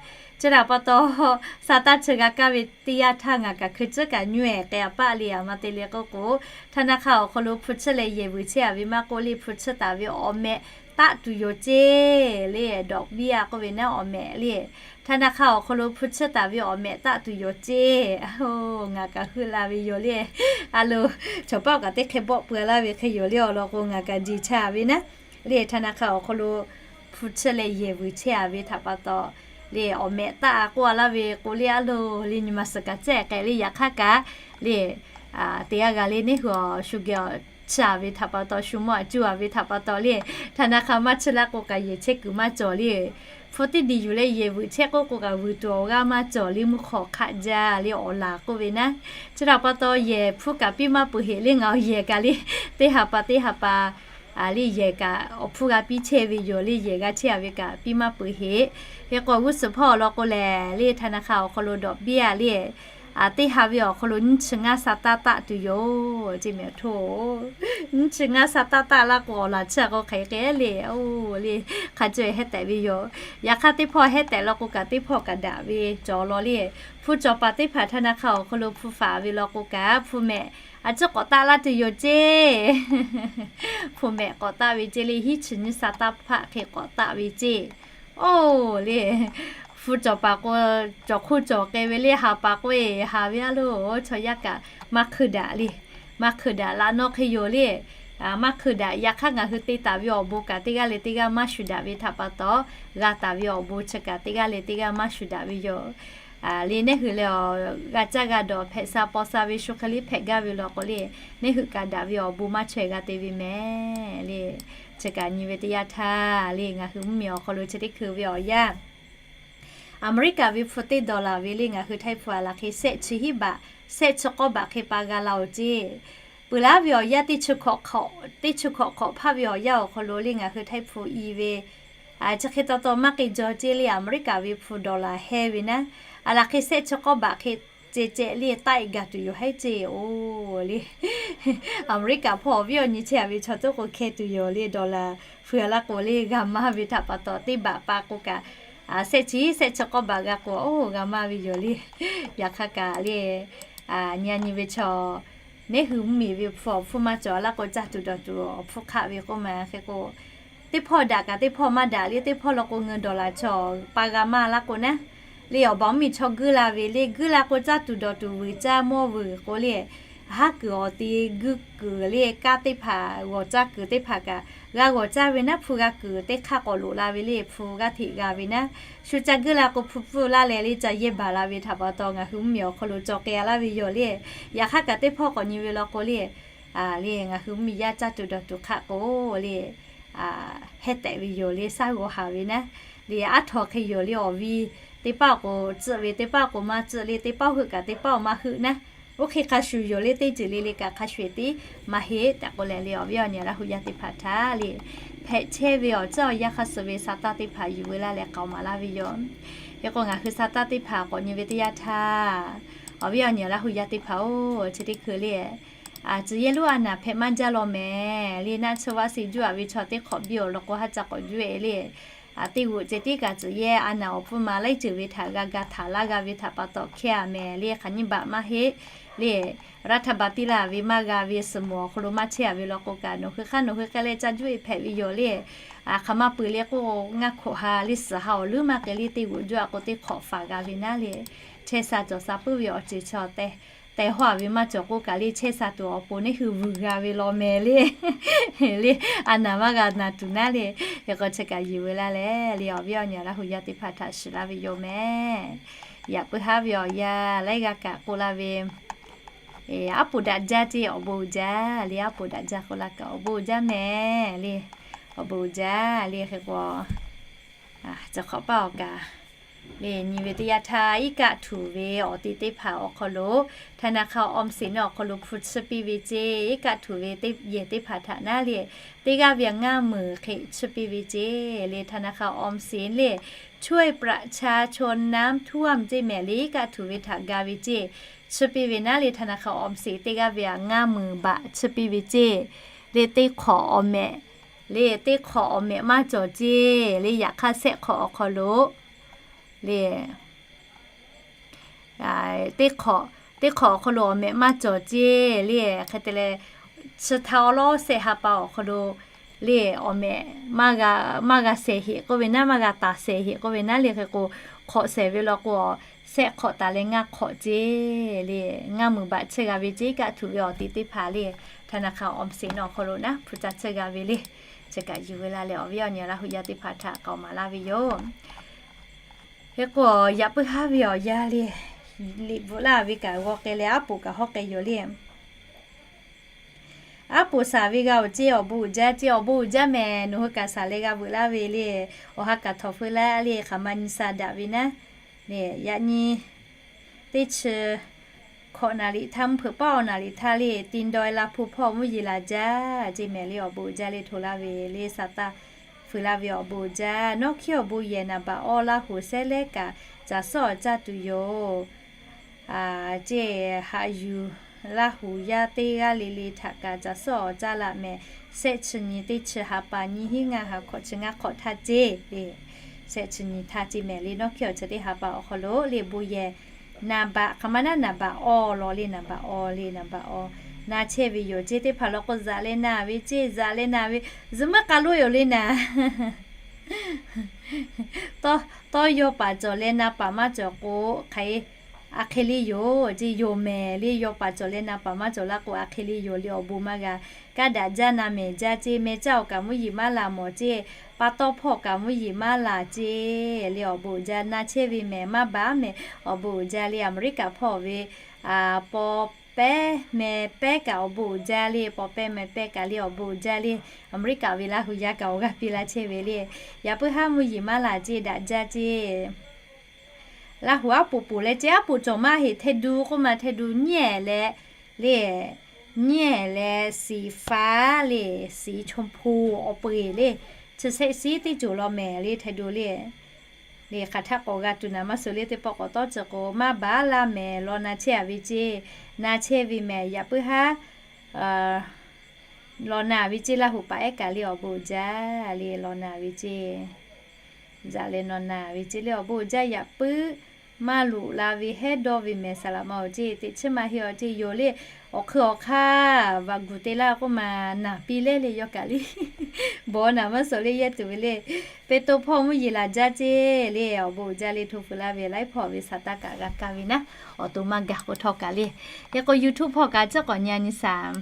Chi htaꞈ pa taw, sa taˇ chi g'a kaˇ ve teˇ yanˇ htaˇ ngaˬ kaꞈ hkui tcuhˉ kaꞈ nyu-e k'ai a paˆ le. Aˬ ma te le k'oˆ k'o, ธนาคาร awˬ hk'aw lo hpu chiˇ leh yehˬ vuiˬ chehˇ a ve maˇ k'oˆ le, hpu chiˇ taˍ ve awˬ meh taˆ tuˬ yoˬ ceˇ le. ดอกเบี้ย k'oˆ ve naˉ awˬ meh le. ธนาคาร awˬ hk'aw lo hpu chiˇ taˍ ve awˬ meh taˆ tuˬ yoˬ ceˇ. Ngaˬ kaꞈ heuˆ la ve yoˬ le. A lo, chaw paˆ kaꞈ teˇ hk'e bawˆ pui a laˇ ve hk'e yoˬ le. Awˬ lawn k'o ngaˬ kaꞈ jeˬ cha ve naˉ le, ธนาคาร awˬ hk'aw lo hpu chiˇ leh yehˬ vuiˬ chehˇ a ve htaꞈ pa taw le, awˬ meh taˆ a k'oˆ a laˇ ve k'o le, a lo le nyi ma suhˍ kaꞈ cehˇ k'ai le. Yaꞈ hk'aˇ kaꞈ le, te g'a g'a le, neˉ hui awˬ shu geh awˬ chiˇ a ve htaꞈ pa taw, shu mawˇ a cuˇ a ve htaꞈ pa taw le, ธนาคาร maˇ chiˇ laˇ k'o kaꞈ yehˬ chehˇ kuiˬ maˇ cawˬ le. Hpu teˇ diˬ yuˬ leh yehˬ vuiˬ chehˇ k'oˆ k'o kaꞈ vuiˬ tuˬ awˬ g'aˇ maˇ cawˬ le, mvuhˇ hk'aw hk'aˆ jaˇ le, awˬ laˬ k'oˆ ve naˉ. Chi htaꞈ pa taw yehˬ hpu kaꞈ piˇ maˇ peuˬ heˍ le. Ngaˬ awˬ yehˬ kaꞈ le, teˇ ha pa teˇ ha pa le yehˬ kaꞈ awˬ hpfuhˇ g'a piˇ chehˇ ve yoˬ le. Yehˬ g'a chehˇ a ve kaꞈ piˇ maˇ peuˬ heˍ. Hk'e k'o g'uˇ suhˍ hpawˇ awˬ lawn k'o lehˬ le, ธนาคาร awˬ hk'aw lo ดอกเบี้ย le, teˇ ha ve awˬ hk'aw lo nyiˇ chi ngaˇ sa taˇ taˆ tuˬ yoˬ ceˇ meh. Nyiˇ chi ngaˇ sa taˇ taˆ laˇ k'o, awˬ laˬ chiˇ a k'o hk'aˬ hk'e le, oˇ le, hk'a caweh hehˉ tehꞈ ve yoˬ. Yaꞈ hk'aˇ teˇ hpawˇ hehˉ tehꞈ law k'o kaꞈ, teˇ hpawˇ kaꞈ daꞈ ve cawˬ law le. Hpu cawˬ paˍ teˇ hpaˍ ธนาคาร awˬ hk'aw lo hpu faˍ ve law k'o kaꞈ, hpu mehˍ a ciˉ k'awꞈ taˆ laˇ tuˬ yoˬ ceˇ. Hpu mehˍ k'awꞈ taˆ ve ceˇ le, hiˉ chi nyiˇ sa taˇ hpaˆ hk'e k'awꞈ taˆ ve ceˇ. Oˇ le, hpu cawˬ paˍ k'o, cawˬ hk'oˆ cawˬ k'ai ve le, ha pa k'oˆ e ha ve a lo, chaw yaˇ kaꞈ maˇ hkui daꞈ le. Maˇ hkui daꞈ laꞈ nawˉ hk'e yoˬ le. Maˇ hkui daꞈ. Yaꞈ hk'aˇ ngaˬ hui te taˍ ve awˬ bon kaꞈ teˇ g'aˇ leh teˇ g'aˇ maˇ shuˍ daꞈ ve htaꞈ pa taw, g'a taˍ ve awˬ bon chi kaꞈ teˇ g'aˇ leh teˇ g'aˇ maˇ shuˍ daꞈ ve yoˬ. Le neˉ hui leh awˬ g'a caˇ g'a dawˬ hpehꞈ sha paw sha ve shu hk'e le hpehꞈ gaˇ ve law k'o le, neˉ hui kaꞈ daꞈ ve awˬ bon maˇ chaweh g'a te ve meh le. Chi kaꞈ nyi ve teˇ yanˇ htaˇ le, ngaˬ hui mvuhˇmiˬ awˬ hk'aw lo chi teˇ hkui ve awˬ yanˇ, Aˍmeˍriˆkaˍ ve hpu teˇ dollar ve le, ngaˬ hui Htaiˇ hpu a laˬ hk'e shehˆ chi hiˉ baꞈ, shehˆ chi k'awˇ baꞈ hk'e pa g'a la-oˬ ceˇ. Peuˬ laˉ ve awˬ yanˇ teˇ chi hkawꞈ hk'awꞈ, teˇ chi hkawꞈ hk'awꞈ hpaˇ ve awˬ yanˇ awˬ hk'aw lo le, ngaˬ hui Htaiˇ hpu i ve chi hk'e taw taw maˇ k'e jaw ceˇ le, Aˍmeˍriˆkaˍ ve hpu dollar heh ve naˉ, a laˬ hk'e shehˆ chi k'awˇ baꞈ hk'e ceh ceh le taˆ e gaˬ tuˬ yoˬ haiˉ ceˇ. Oˇ le, Aˍmeˍriˆkaˍ hpawˇ awˬ viˉ awˬ nyi chehˇ a ve chaw toˉ k'o hkeh tuˬ yoˬ le, dollar hpu a laˇ k'o le g'a maˇ ve htaꞈ pa taw teˇ baꞈ pa k'o kaꞈ shehˆ chi shehˆ chi k'awˇ baˬ g'a k'o, oˇ g'a maˇ ve yoˬ le. Yaꞈ hk'aˇ kaꞈ le, nyi a nyi ve chaw, neˉ hui mvuhˇmiˬ ve hpu awˬ hpfuhˇ maˇ cawˬ laˇ k'o, caˇ tuˬ dawˬ tuˬ awˬ hpfuhˇ hk'aˆ ve k'oˆ ma hk'e k'o, teˇ hpawˇ daꞈ kaꞈ teˇ hpawˇ maˇ daꞈ le, teˇ hpawˇ law k'o ngaˬ hui dawˬ laˬ chaw pa g'a maˇ laˇ k'o naˉ, le awˬ baˬ mvuhˇmiˬ chaw guiˇ la ve le, guiˇ la k'o caˇ tuˬ dawˬ tuˬ vuiˬ caˇ mawˇ vuiˬ k'o le, haˉ kuiˬ awˬ te guiˇ kuiˬ le, kaˇ teˇ hpaˍ g'awˬ caˇ kuiˬ teˇ hpaˍ kaꞈ g'a g'awˬ caˇ ve naˉ, hpu g'a kuiˬ teˇ hk'aˇ k'awꞈ loꞈ la ve le, hpu g'aˇ hteꞈ g'a ve naˉ, shu ca guiˇ la k'o hpu pfuhˇ laˇ leh le ca yehˇ baˬ la ve htaꞈ pa taw ngaˬ hui mvuhˇmiˬ awˬ hk'aw lo cawˬ k'ai laˇ ve yoˬ le. Yaꞈ hk'aˇ kaꞈ teˇ hpawˇ k'awꞈ nyi ve law k'o le, le ngaˬ hui mvuhˇmiˬ yaˇ caˇ tuˬ dawˬ tuˬ hk'aˆ k'o le, hehˉ tehꞈ ve yoˬ le, shaˉ g'awˬ haˍ ve naˉ, le aˉ htaw hk'e yoˬ le, awˬ viˉ teˇ paˉ awˬ k'o tcuhˆ ve, teˇ paˉ awˬ k'o maˇ tcuhˆ le, teˇ paˉ heuˆ kaꞈ teˇ paˉ awˬ maˇ heuˆ naˉ, oˇ hk'e hk'a shuˍ yoˬ le. Teˇ ceuˬ le le kaꞈ hk'a shuˍ eˬ tiˉ maˇ heˆ tehꞈ k'oˆ leh le, awˬ viˉ awˬ nyi Laˇ hu yaˇ teˇ hpaˍ htaꞈ le, hpehꞈ chehˇ ve awˬ ceuˬ awˬ yanˇ hk'a suh ve sa taˇ teˇ hpaˍ yuˬ veu laˇ leh k'aoˍ maˍ laˇ ve yoˬ. Hk'e k'o ngaˬ hui sa taˇ teˇ hpaˍ k'awꞈ nyi ve teˇ yanˇ htaˇ, awˬ viˉ awˬ nyi Laˇ hu yaˇ teˇ hpaˍ-oˬ, chi teˇ hkui le, tcuh yehˇ lonˉ a naˍ hpehꞈ maˇ jaˇ law mehˍ le, naˆ tsuhˇ vaˆ si juˇ a ve chaw teˇ hk'awꞈ biˇ awˬ lawn k'o haˉ ca k'awꞈ juˇ e le. Teˇ g'uꞈ ceh tiˉ kaꞈ tcuh yehˇ a naˍ awˬ hpfuhˇ ma laiˉ ceuˬ ve htaꞈ g'a ga htaˍ laˇ g'a ve htaꞈ pa taw hkehˇ a mehˍ le, hk'aˬ nyiˇ baꞈ maˇ heˆ le. Raˇ htaˇ baˬ piˇ laˇ ve maˇ g'a ve suhˍ moˍ awˬ hk'aw lo maˇ chehˇ a ve law k'o kaꞈ nawˬ hui hk'aˇ nawˬ hui k'ai leh ca juˇ e hpehꞈ ve yoˬ le. Hk'aˬ ma peuˬ le k'o, ngaˇ hkawꞈ ha le suhˍ ha awˬ leuˉ maˇ k'ai le, teˇ g'uꞈ juˇ a k'o teˇ hk'awꞈ faˍ g'a ve naˉ le. Chehˇ sha cawˬ sha puiˉ ve awˬ ceuˬ chi tehˬ hawˇ a ve maˇ cawˬ k'oˆ kaꞈ le, chehˇ sha tuˬ awˬ pon neˉ hui vuiˬ g'a ve law mehˍ le. Le, a naˍ maˇ g'a naˍ tuˬ naˉ le. Hk'e k'o chi kaꞈ yuˬ veu laˇ leh le, awˬ viˉ awˬ nyi Laˇ hu yaˇ teˇ hpaˍ htaꞈ shiˍ laˇ ve yoˬ mehˍ. Yaꞈ puiˉ haˉ ve awˬ yanˇ laiˉ g'aˇ kaꞈ k'oˆ laˇ ve, aˉ poꞈ daꞈ jaˇ ceˇ awˬ bon uiˍ jaˇ le, aˉ poꞈ daꞈ jaˇ k'oˆ laˇ kaꞈ awˬ bon uiˍ jaˇ mehˍ le. Awˬ bon uiˍ jaˇ le. Hk'e k'o, cawˬ hk'awꞈ paˇ awˬ kaꞈ le, nyi ve teˇ yanˇ htaˇ iˉ kaˆ htuˬ ve awˬ te teˇ hpaˍ awˬ hk'aw lo, ธนาคารออมสิน awˬ hk'aw lo hpu tsuhˇ piˇ ve ceˇ, iˉ kaˆ htuˬ ve teˇ yehˬ teˇ hpaˍ htaꞈ naˉ le, teˇ g'aˇ ve ngaˇ meunˍ hk'e tsuhˇ piˇ ve ceˇ le, ธนาคารออมสิน le, ช่วยประชาชนน้ำท่วม ceˇ mehˍ le, iˉ kaˆ htuˬ ve htaꞈ ga ve ceˇ, tsuhˇ piˇ ve naˉ le, ธนาคารออมสิน teˇ g'aˇ ve ngaˇ meunˍ baꞈ tsuhˇ piˇ ve ceˇ le, teˇ hk'awꞈ awˬ mehꞈ le, teˇ hk'awꞈ awˬ mehꞈ maˇ cawˬ ceˇ le, yaꞈ hk'aˇ shehˆ hk'awꞈ awˬ hk'aw lo le, teˇ hk'awꞈ, teˇ hk'awꞈ awˬ hk'aw lo awˬ mehꞈ maˇ cawˬ ceˇ le. Hk'e te leh, chi htaꞈ awˉ lawˉ shehˆ ha pa awˬ hk'aw lo le, awˬ mehꞈ maˇ g'a shehˍ heꞈ k'oˆ ve naˉ, maˇ g'a taˍ shehˍ heꞈ k'oˆ ve naˉ le. Hk'e k'o, hk'awꞈ shehˍ ve law k'o, shehˆ hk'awꞈ taˍ leh ngaˇ hk'awꞈ ceˇ le, ngaˇ meunˍ baꞈ tsuhˇ g'a ve ceˇ, iˉ kaˆ htuˬ ve awˬ te teˇ hpaˍ le, ธนาคารออมสิน awˬ hk'aw lo naˉ hpu ca tsuhˇ g'a ve le. Chi kaꞈ yuˬ veu laˇ leh awˬ viˉ awˬ nyi Laˇ hu yaˇ teˇ hpaˍ htaꞈ k'aoˍ maˍ laˇ ve yoˬ. Hk'e k'o, yaꞈ puiˉ haˉ ve awˬ yanˇ le, liꞈ bvuhꞈ laˇ ve kaꞈ g'aw k'ai leh aˉ poꞈ kaꞈ hawˉ k'ai yoˬ le. Aˉ poꞈ shaˍ ve g'a awˬ ceˇ awˬ bon uiˍ jaˇ ceˇ, awˬ bon uiˍ jaˇ mehˍ, nawˬ hui kaꞈ shaˍ leh g'a bvuhꞈ laˇ ve le. Awˬ ha kaꞈ htawnˍ feu laˇ le, hk'aˬ ma nyi sha daꞈ ve naˉ. Yaꞈ nyi teˇ chi hkawꞈ naˍ riˍ htaˇ mvuhˇ hpeuꞈ paˉ awˬ naˍ riˍ htaˇ le, ti daw e la hpu hpawˇ mvuhˇ yeˬ laˬ jaˇ ceˇ mehˍ le, awˬ bon uiˍ jaˇ le hto laˇ ve le, sa taˇ feu laˇ ve awˬ bon uiˍ jaˇ. Nawˉ hkiˉ awˬ bon yehˬ naˍ baꞈ awˇ Laˇ huˍ shehˉ lehˉ kaꞈ caˬ suhˉ awˬ caˇ tuˬ yoˬ ceˇ. Haꞈ yuˬ Laˇ huˍ yaˇ teˇ g'aˇ le le htaꞈ kaꞈ caˬ suhˉ awˬ caˇ laꞈ mehˍ. Shehˆ chi nyi teˇ chi ha pa nyiˇ hinˉ ngaˇ ha hkawꞈ chi ngaˇ hk'awꞈ htaˇ ceˇ le. Shehˆ chi nyi htaˇ ceˇ mehˍ le, nawˉ hkiˉ awˬ chi teˇ ha pa awˬ hk'aw lo le bon yehˬ naˍ baꞈ hk'aˬ ma naˉ naˍ baꞈ awˇ law le, naˍ baꞈ awˇ le, naˍ baꞈ awˇ na chehˇ ve yoˬ ceˇ. Teˇ hpaˍ law k'o, zaꞈ leh na ve ceˇ, zaꞈ leh na ve, zuhꞈ meuˇ k'a loˉ yoˬ le naˍ. Tawˇ yaw paˍ cawˬ leh na paˍ maˇ cawˬ k'o, hk'aˬ e a hk'e le yoˬ ceˇ, yoˬ mehˍ le. Yaw paˍ cawˬ leh na paˍ maˇ cawˬ laˇ k'o, a hk'e le yoˬ le, awˬ bon maˇ g'a. Kaˇ daꞈ jaˇ na mehˍ jaˇ ceˇ, meh caˇ awˬ kaꞈ mvuhˇ yeˬ maˇ laˬ mawˬ ceˇ, pa tawˇ hpawˇ kaꞈ mvuhˇ yeˬ maˇ laˬ ceˇ le, awˬ bon uiˍ jaˇ. Na chehˇ ve mehˍ maˇ baˬ mehˍ, awˬ bon uiˍ jaˇ le. Aˍmeˍriˆkaˍ hpawˇ ve paw pehˉ meh pehˉ kaꞈ awˬ bon uiˍ jaˇ le, paw pehˉ meh pehˉ kaꞈ le awˬ bon uiˍ jaˇ le. Aˍmeˍriˆkaˍ ve Laˇ huˍ yaˇ kaꞈ awˬ g'aˇ piˇ laˇ chehˇ ve le. Yaꞈ puiˉ haˉ mvuhˇ yeˬ maˇ laˬ ceˇ, daꞈ jaˇ ceˇ. Laˇ huˍ aˉ poꞈ poˬ leh ceˇ, aˉ poꞈ cawˬ maˇ heˆ, hteh du k'oˆ ma, hteh du nyiˉ ehˍ leh le, nyiˉ ehˍ leh สีฟ้า le, สีชมพู awˬ peu eˬ le, chi shehˆ shiˉ teˇ ceuˬ law mehˍ le, hteh du le. Le hk'aˬ htaˇ k'awꞈ g'a tuˬ naˍ maˇ suh le, teˇ pawˆ k'awꞈ tawˉ ceuˬ k'o maˇ baˬ laˇ mehˍ, law na chehˇ a ve ceˇ, na chehˇ ve mehˍ. Yaꞈ puiˉ haˉ law na ve ceˇ, Laˇ huˍ paˍ ehˉ kaꞈ le awˬ bon uiˍ jaˇ le, law na ve ceˇ. Yaꞈ leh nawˬ naˬ ve ceˇ le, awˬ bon uiˍ jaˇ. Yaꞈ puiˉ maˇ loꞈ la ve hehˉ dawˇ ve mehˍ, saˍ laꞈ ma awˬ ceˇ teꞈ chiˉ maˇ heˆ awˬ ceˇ yoˬ le. Awˬ hk'eun awˬ hk'aˇ vaꞈ guˬ te laˇ k'oˆ ma naˬ piˇ leh le, yawˇ kaꞈ le bawˬ naˍ maˇ suhˍ le, yehˇ tuˬ ve le. Peˇ toˇ hpawˇ mvuhˇ yeˬ laˬ jaˇ ceˇ le, awˬ bon uiˍ jaˇ le. Hto fuiˍ laˇ ve laiˉ hpawˇ ve saˍ taˇ kaꞈ g'a kaˇ ve naˉ, awˬ to maˇ gaˬ k'o htawˇ kaꞈ le. Hk'e k'o YouTube hpawˇ kaꞈ tcuhˉ k'awꞈ nyi a nyi saˍ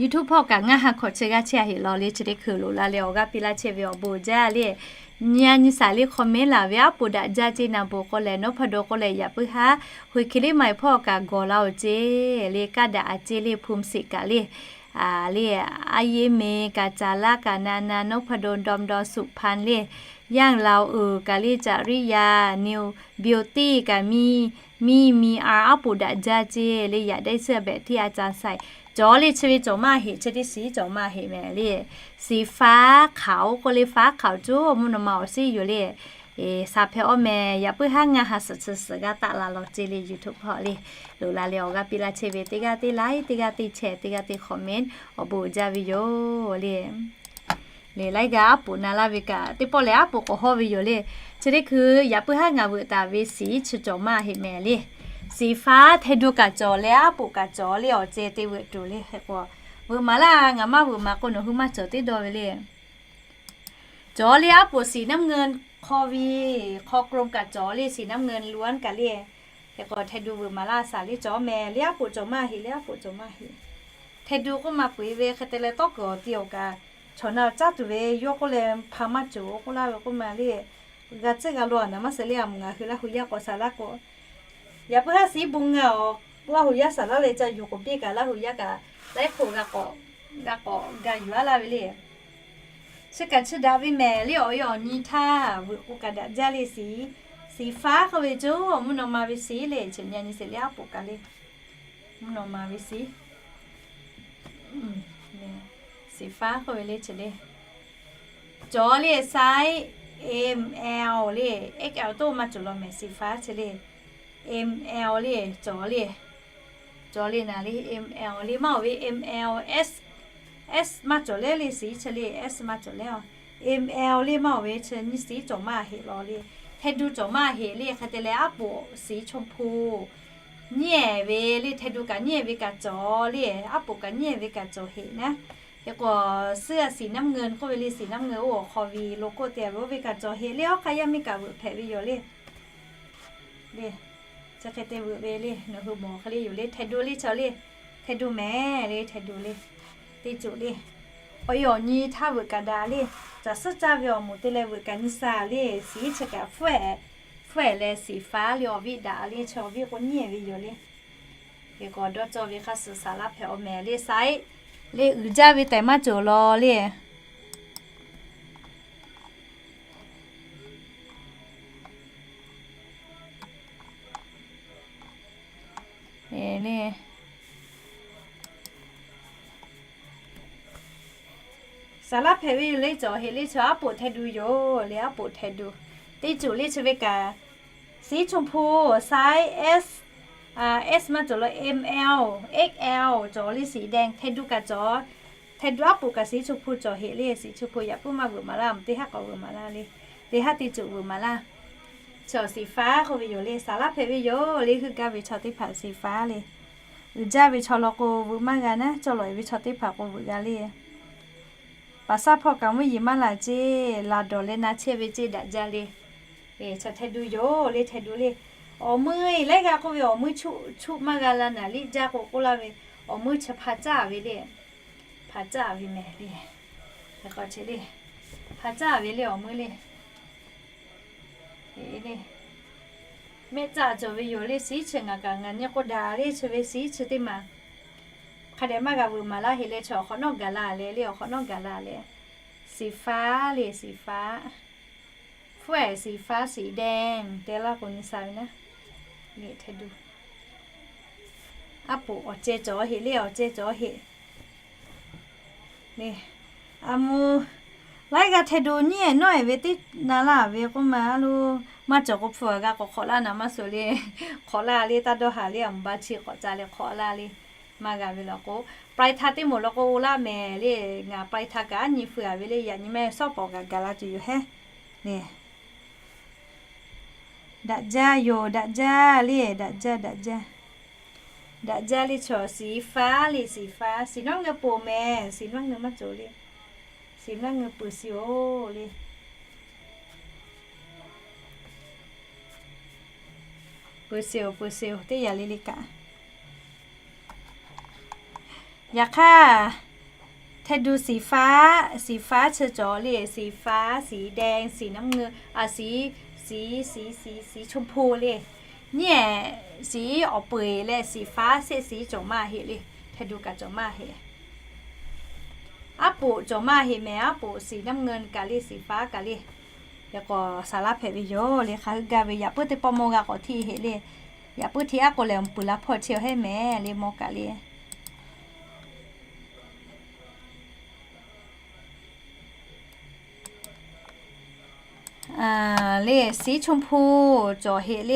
YouTube hpawˇ kaꞈ ngaˇ ha hkawꞈ chi g'aˇ chehˇ a heꞈ law le, chi teˇ hkui loꞈ la leh awˬ g'aˇ piˇ laˇ chehˇ ve awˬ bon uiˍ jaˇ le. Nyi a nyi saˍ le, comment laˬ ve aˉ poꞈ daꞈ jaˇ ceˇ. Naˍ boˍ k'o lehˬ, Nawˉ hpaˇ daw k'o lehˬ, yaꞈ puiˉ haˉ Hkui Hkiˬ liˇ ma eˬ hpawˇ kaꞈ gawˬ la awˬ ceˇ le. Kaˇ daꞈ a ceˇ le, hpu mi siꞈ kaꞈ le. Le, a yeˇ me kaꞈ, caˍ laˇ kaꞈ, na na, Nawˉ hpaˇ daw, daw daw, suꞈ hpan le, yaˇ laˬ uiˍ kaꞈ le, caꞈ riˇ yaˇ, new beauty kaꞈ, miˇ miˇ miˇ a aˉ poꞈ daꞈ jaˇ ceˇ le. Yaꞈ dehˇ suhˉ behꞈ htiˇ a ca saiˍ cawˬ le. Chi ve cawˬ maˇ heˆ, chi teˇ shiˍ cawˬ maˇ heˆ mehˍ le. Siˍ faˉ hkaoˍ k'oˆ le, faˉ hkaoˍ coˇ mvuhˇ naw ma awˬ shiˉ yoˬ le. Saˍ hpehꞈ awˬ mehˍ, yaꞈ puiˉ haˉ ngaˇ ha suhˍ chi suhˍ g'aˇ taˆ la law ceˇ le. YouTube hpawˇ le loꞈ la leh awˬ g'aˇ piˇ laˇ chehˇ ve, teˇ g'aˇ teˇ like, teˇ g'aˇ teˇ share, teˇ g'aˇ teˇ comment, awˬ bon uiˍ jaˇ ve yoˬ le. Le laiˉ g'aˇ aˉ poꞈ na laˇ ve kaꞈ, teˇ pawˆ lehˬ aˉ poꞈ k'awꞈ hawˇ ve yoˬ le. Chi teˇ hkui yaꞈ puiˉ haˉ ngaˬ veuꞈ taˍ ve siˍ chi cawˬ maˇ heˆ mehˍ le. Siˍ faˉ hte du kaꞈ cawˬ leh aˉ poꞈ kaꞈ cawˬ le, awˬ ceh te veuꞈ tuˬ le. Hk'e k'o, veuꞈ maˍ laˇ, ngaˬ maˇ veuꞈ maˍ k'o nawˬ hui maˇ cawˬ teˇ dawˇ ve le. Cawˬ le, aˉ poꞈ siˍ naˉ mvuhˇ ngaˇ hk'aw ve, hk'aw กรม kaꞈ cawˬ le, siˍ naˉ mvuhˇ ngaˇ ล้วน kaꞈ le. Hk'e k'o hte du veuꞈ maˍ laˇ saˍ le, cawˬ mehˍ le, aˉ poꞈ cawˬ maˇ heˆ le, aˉ poꞈ cawˬ maˇ heˆ. Hte du k'oˆ ma peu eˬ ve hk'e te leh tawˇ kuiˬ awˬ ti awˬ kaꞈ, chaw na caˉ tuˬ ve yawˇ k'oˆ leh hpa maˇ cawˬ k'oˆ laˇ ve k'oˆ ma le. G'a tcuhˉ g'a law a naˍ maˇ suhˍ le, a moˍ ngaˬ hui Laˇ hu yaˇ k'awꞈ saˍ laˇ k'o, yaꞈ puiˉ haˉ siˍ bon ngaˬ awˬ Laˇ hu yaˇ saˍ laˇ leh ca yuˬ k'oˍ piˇ kaꞈ, Laˇ hu yaˇ kaꞈ laiˉ hk'oˆ g'a k'awꞈ, g'a k'awꞈ ga yuˬ a laˇ ve le. Chi kaꞈ chi daꞈ ve mehˍ le, awˬ e awˬ nyi htaˇ veuꞈ k'o kaꞈ daꞈ jaˇ le. Siˍ, siˍ faˉ k'oˆ ve coˇ mvuhˇ naw ma ve siˍ le, chi nyi a nyi siˍ le, aˉ poꞈ kaꞈ le. Mvuhˇ naw ma ve siˍ siˍ faˉ k'oˆ ve le, chi le. Cawˬ le, size M L le, X L toˇ maˇ cawˬ law mehˍ, siˍ faˉ chi le. M L le, cawˬ le. Cawˬ le naˍ le, M L le maˇ oˬ ve, M L S, S maˇ cawˬ leh le, siˍ chi le, S maˇ cawˬ leh a. M L le maˇ oˬ ve, chi nyi siˍ cawˬ maˇ heˆ law le. Hte du cawˬ maˇ heˆ le, hk'e te leh aˉ poꞈ siˍ ชมพู nyiˇ ehˍ ve le, hte du kaꞈ nyiˇ ehˍ ve kaꞈ cawˬ le, aˉ poꞈ kaꞈ nyiˇ ehˍ ve kaꞈ cawˬ heˆ naˉ. Hk'e k'o, suhˉ a siˍ naˉ mvuhˇ ngaˇ k'oˆ ve le, siˍ naˉ mvuhˇ ngaˇ oˇ awˬ hk'aw ve logo te a ve oˇ ve kaꞈ cawˬ heˆ le, awˬ hk'aˇ yaˇ miˇ kaꞈ veuꞈ hpehꞈ ve yoˬ le. Le, chi hk'e te veuꞈ ve le, nawˬ hui mawˬ hk'e le yoˬ le, hte du le chaw le, hte du mehˍ le, hte du le, teˇ ceuˬ le. Awˬ e awˬ nyi htaˇ veuꞈ kaꞈ daꞈ le, caˬ suhˉ caˇ ve awˬ moˍ te leh veuꞈ kaꞈ nyi saˍ le, siˍ chi kaꞈ hpfuhˇ ehˍ, hpfuhˇ ehˍ leh siˍ faˉ le, awˬ viˉ daꞈ le, chi awˬ viˉ k'o nyiˇ ehˍ ve yoˬ le. Hk'e k'o dawˇ cawˇ ve hk'a suhˍ saˍ laˇ hpehꞈ awˬ mehˍ le, siˍ le uiˍ jaˇ ve tehꞈ maˇ cawˬ law le. Saˍ laˇ hpehꞈ ve yoˬ le, cawˬ heˆ le, chaw aˉ poꞈ hte du yoˬ le, aˉ poꞈ hte du. Teˇ ceuˬ le chi ve kaꞈ, siˍ ชมพู size S, S maˇ cawˬ law, M L, X L cawˬ le, siˍ dehꞈ hte du kaꞈ cawˬ. Hte du aˉ poꞈ kaꞈ siˍ ชมพู cawˬ heˆ le, siˍ ชมพู yaꞈ puiˉ maˇ veuꞈ maˍ laˇ, teˇ haˉ k'awꞈ veuꞈ maˍ laˇ le. Teˇ haˉ teˇ ceuˬ veuꞈ maˍ laˇ. Chaw siˍ faˉ k'oˆ ve yoˬ le, saˍ laˇ hpehꞈ ve yoˬ le, heuˆ gaˇ ve chaw teˇ hpaˍ siˍ faˉ le. Uiˍ jaˇ ve chaw law k'o veuꞈ maˇ g'a naˉ, cawˇ lawˬ e ve chaw teˇ hpaˍ k'o veuꞈ g'a le. Paˍ saˉ hpawˇ kaꞈ mvuhˇ yeˬ maˇ laˬ ceˇ, laˬ dawˬ leh na chehˇ ve ceˇ daꞈ jaˇ le. Chaw hte du yoˬ le, hte du le. Awˬ meuˇ laiˉ g'aˇ k'oˆ ve, awˬ meuˇ chuˆ chuˆ maˇ g'a la naˍ liˇ jaˇ k'o k'oˆ laˇ ve, awˬ meuˇ chi hpa caˇ ve le. Hpa caˇ ve mehˍ le. Hk'e k'o chi le, hpa caˇ ve le awˬ meuˇ le. Le, mehˆ caˇ cawˬ ve yoˬ le, siˍ chi ngaˬ kaꞈ ngaˬ nyi k'o daꞈ le, chi ve siˍ chi teˇ maˬ hk'a dehꞈ maˇ g'a veuꞈ maˍ laˇ heˆ leh, chaw awˬ hk'awꞈ nawˉ gaˬ la le, le awˬ hk'awꞈ nawˉ gaˬ la le. Siˍ faˉ le, siˍ faˉ. Hpfuhˇ ehˍ siˍ faˉ siˍ dehꞈ te laˇ k'o nyi sa ve naˉ. Hte du. Aˉ poꞈ awˬ ceh cawˬ heˆ le, awˬ ceh cawˬ heˆ. A mvuh, laiˉ g'aˇ hte du nyiˇ ehˍ nawˉ ehˍ ve teˇ na laˇ ve k'oˆ ma lo, maˇ cawˬ k'o hpu g'a k'awꞈ hk'awꞈ laˇ naˍ maˇ suhˍ le. Hk'awꞈ laˇ le, taˇ dawˇ haˍ le, a mvuh ba chi k'awꞈ ca leh hk'awꞈ laˇ le. Maˇ g'a ve law k'o, ปลายทาง teˇ moˍ law k'o oˇ laˇ mehˍ le, ngaˬ ปลายทาง kaꞈ a nyi feu a ve le, yaꞈ nyi mehˆ shawˉ pawˍ g'a gaˬ la tuˬ yoˬ hehˉ. Le, daꞈ jaˇ yoˬ, daꞈ jaˇ le, daꞈ jaˇ, daꞈ jaˇ. Daꞈ jaˇ le, chaw สีฟ้า le, สีฟ้า สีน้ำเงิน peuˬ mehˍ, สีน้ำเงิน maˇ cawˬ le. สีน้ำเงิน peuˬ sheˍ-oˬ le. Peuˬ sheˍ-oˬ, peuˬ sheˍ-oˬ, teˇ yanˇ le le kaꞈ. Yaꞈ hk'aˇ, แทนดู สีฟ้า สีฟ้า chi cawˬ le, สีฟ้า สีแดง สีน้ำเงิน a, สี สี สี สีชมพู le. Nyi, สี awˬ peuˬ-eˬ leh สีฟ้า shehˆ สี cawˬ maˇ heˆ le. แทนดู kaꞈ cawˬ maˇ heˆ. Aˉ poꞈ cawˬ maˇ heˆ mehˍ, aˉ poꞈ สีน้ำเงิน kaꞈ le, สีฟ้า kaꞈ le. Hk'e k'o, saˍ laˇ hpehꞈ ve yoˬ le. Hk'aˬ hui gaˇ ve, yaꞈ puiˉ teˇ pawˆ mawˇ g'a k'awꞈ htiˆ heˆ le. Yaꞈ puiˉ htiˆ aˉ k'o lehˬ, awˬ peuˬ la hpawˇ chehˇ-oˬ heˆ mehˍ le, mawˇ kaꞈ le. Le, สีชมพู cawˬ heˆ le.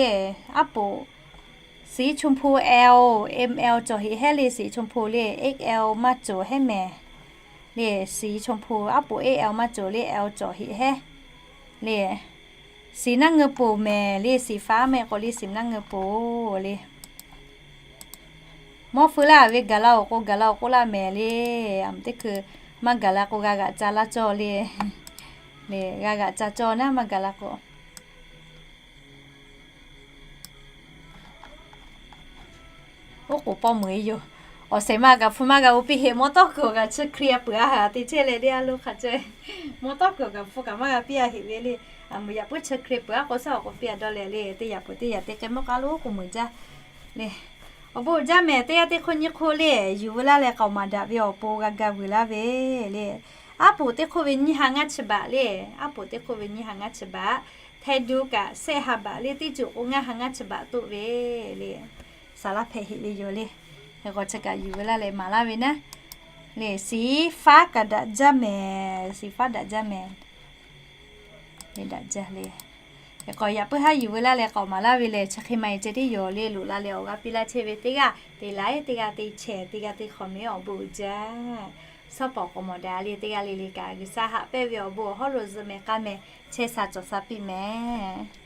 Aˉ poꞈ สีชมพู L, M L cawˬ heˆ heˆ le, สีชมพู le, X L maˇ cawˬ heˆ mehˍ. Le, สีชมพู aˉ poꞈ X L maˇ cawˬ le, L cawˬ heˆ heˆ le. สีน้ำเงิน peuˬ mehˍ le, สีฟ้า mehˍ k'o le, สีน้ำเงิน peuˬ le. Mawˇ feu laˇ ve gaˬ la-oˬ k'o, gaˬ la-oˬ k'oˆ laˇ mehˍ le. Aˬ meuꞈ teˇ hkui maˇ gaˬ la k'o, g'a g'aꞈ ca laˇ cawˇ le. Le, g'a g'aꞈ ca cawˇ naˉ, maˇ gaˬ la k'o. Oˉ k'oˍ pawˇ meuꞈ-e yoˬ. Awˬ shehˍ ma kaꞈ hpu maˇ g'a oˇ piˇ heˆ. Mawˇ tawˇ kuiˬ awˬ kaꞈ chi hkriꞈ peuˬ-a haˍ te chehˇ leh le, a lo hk'a caweh. Mawˇ tawˇ kuiˬ awˬ kaꞈ hpu kaꞈ maˇ g'a piˇ-a heˆ ve le. Aˬ meuꞈ yaꞈ puiˉ chi hkriꞈ peuˬ-a k'o, shaˉ awˬ k'oˍ piˇ-a dawˇ leh le, teˇ yaꞈ peuˬ teˇ yaꞈ te k'ai mawˇ k'aˉ lo k'oˍ meuꞈ jaˇ le. Awˬ bon jaˇ mehˍ, teˇ g'aˇ teˇ hk'oˆ nyiˇ hk'oˆ le, yuˬ veu laˇ leh k'aoˍ maˍ daꞈ ve awˬ pon g'a ga vuiˬ laˇ ve le. Aˉ poꞈ teˇ hk'oˆ ve nyiˇ ha ngaˇ chi baꞈ le. Aˉ poꞈ teˇ hk'oˆ ve nyiˇ ha ngaˇ chi baꞈ. แทนดู kaꞈ shehˆ ha baꞈ le, teˇ ceuˬ k'o ngaˇ ha ngaˇ chi baꞈ toˆ ve le. Saˍ laˇ hpehꞈ heˆ ve yoˬ le. Hk'e k'o, chi kaꞈ yuˬ veu laˇ leh maˍ laˇ ve naˉ. Le, สีฟ้า kaꞈ daꞈ jaˇ mehˍ, สีฟ้า daꞈ jaˇ mehˍ. Le, daꞈ jaˇ le. Hk'e k'o, yaꞈ puiˉ haˉ yuˬ veu laˇ leh k'aoˍ maˍ laˇ ve lehˬ, chi hk'e maˇ-e ceh tiˉ yoˬ le. Loꞈ la leh awˬ g'aˇ piˇ laˇ chehˇ ve teˇ g'aˇ te laiˉ, teˇ g'aˇ te chehˇ, teˇ g'aˇ te hk'awꞈ mehˍ, awˬ bon uiˍ jaˇ. Shaˉ pawˍ k'awꞈ mawˬ daꞈ le, teˇ g'aˇ le le kaꞈ G'uiˬsha haꞈ pehnˇ ve awˬ bon awˬ hawˉ lo zuhꞈ mehˍ k'ai mehˍ, chehˇ sha cawˬ sha piˇ mehˍ.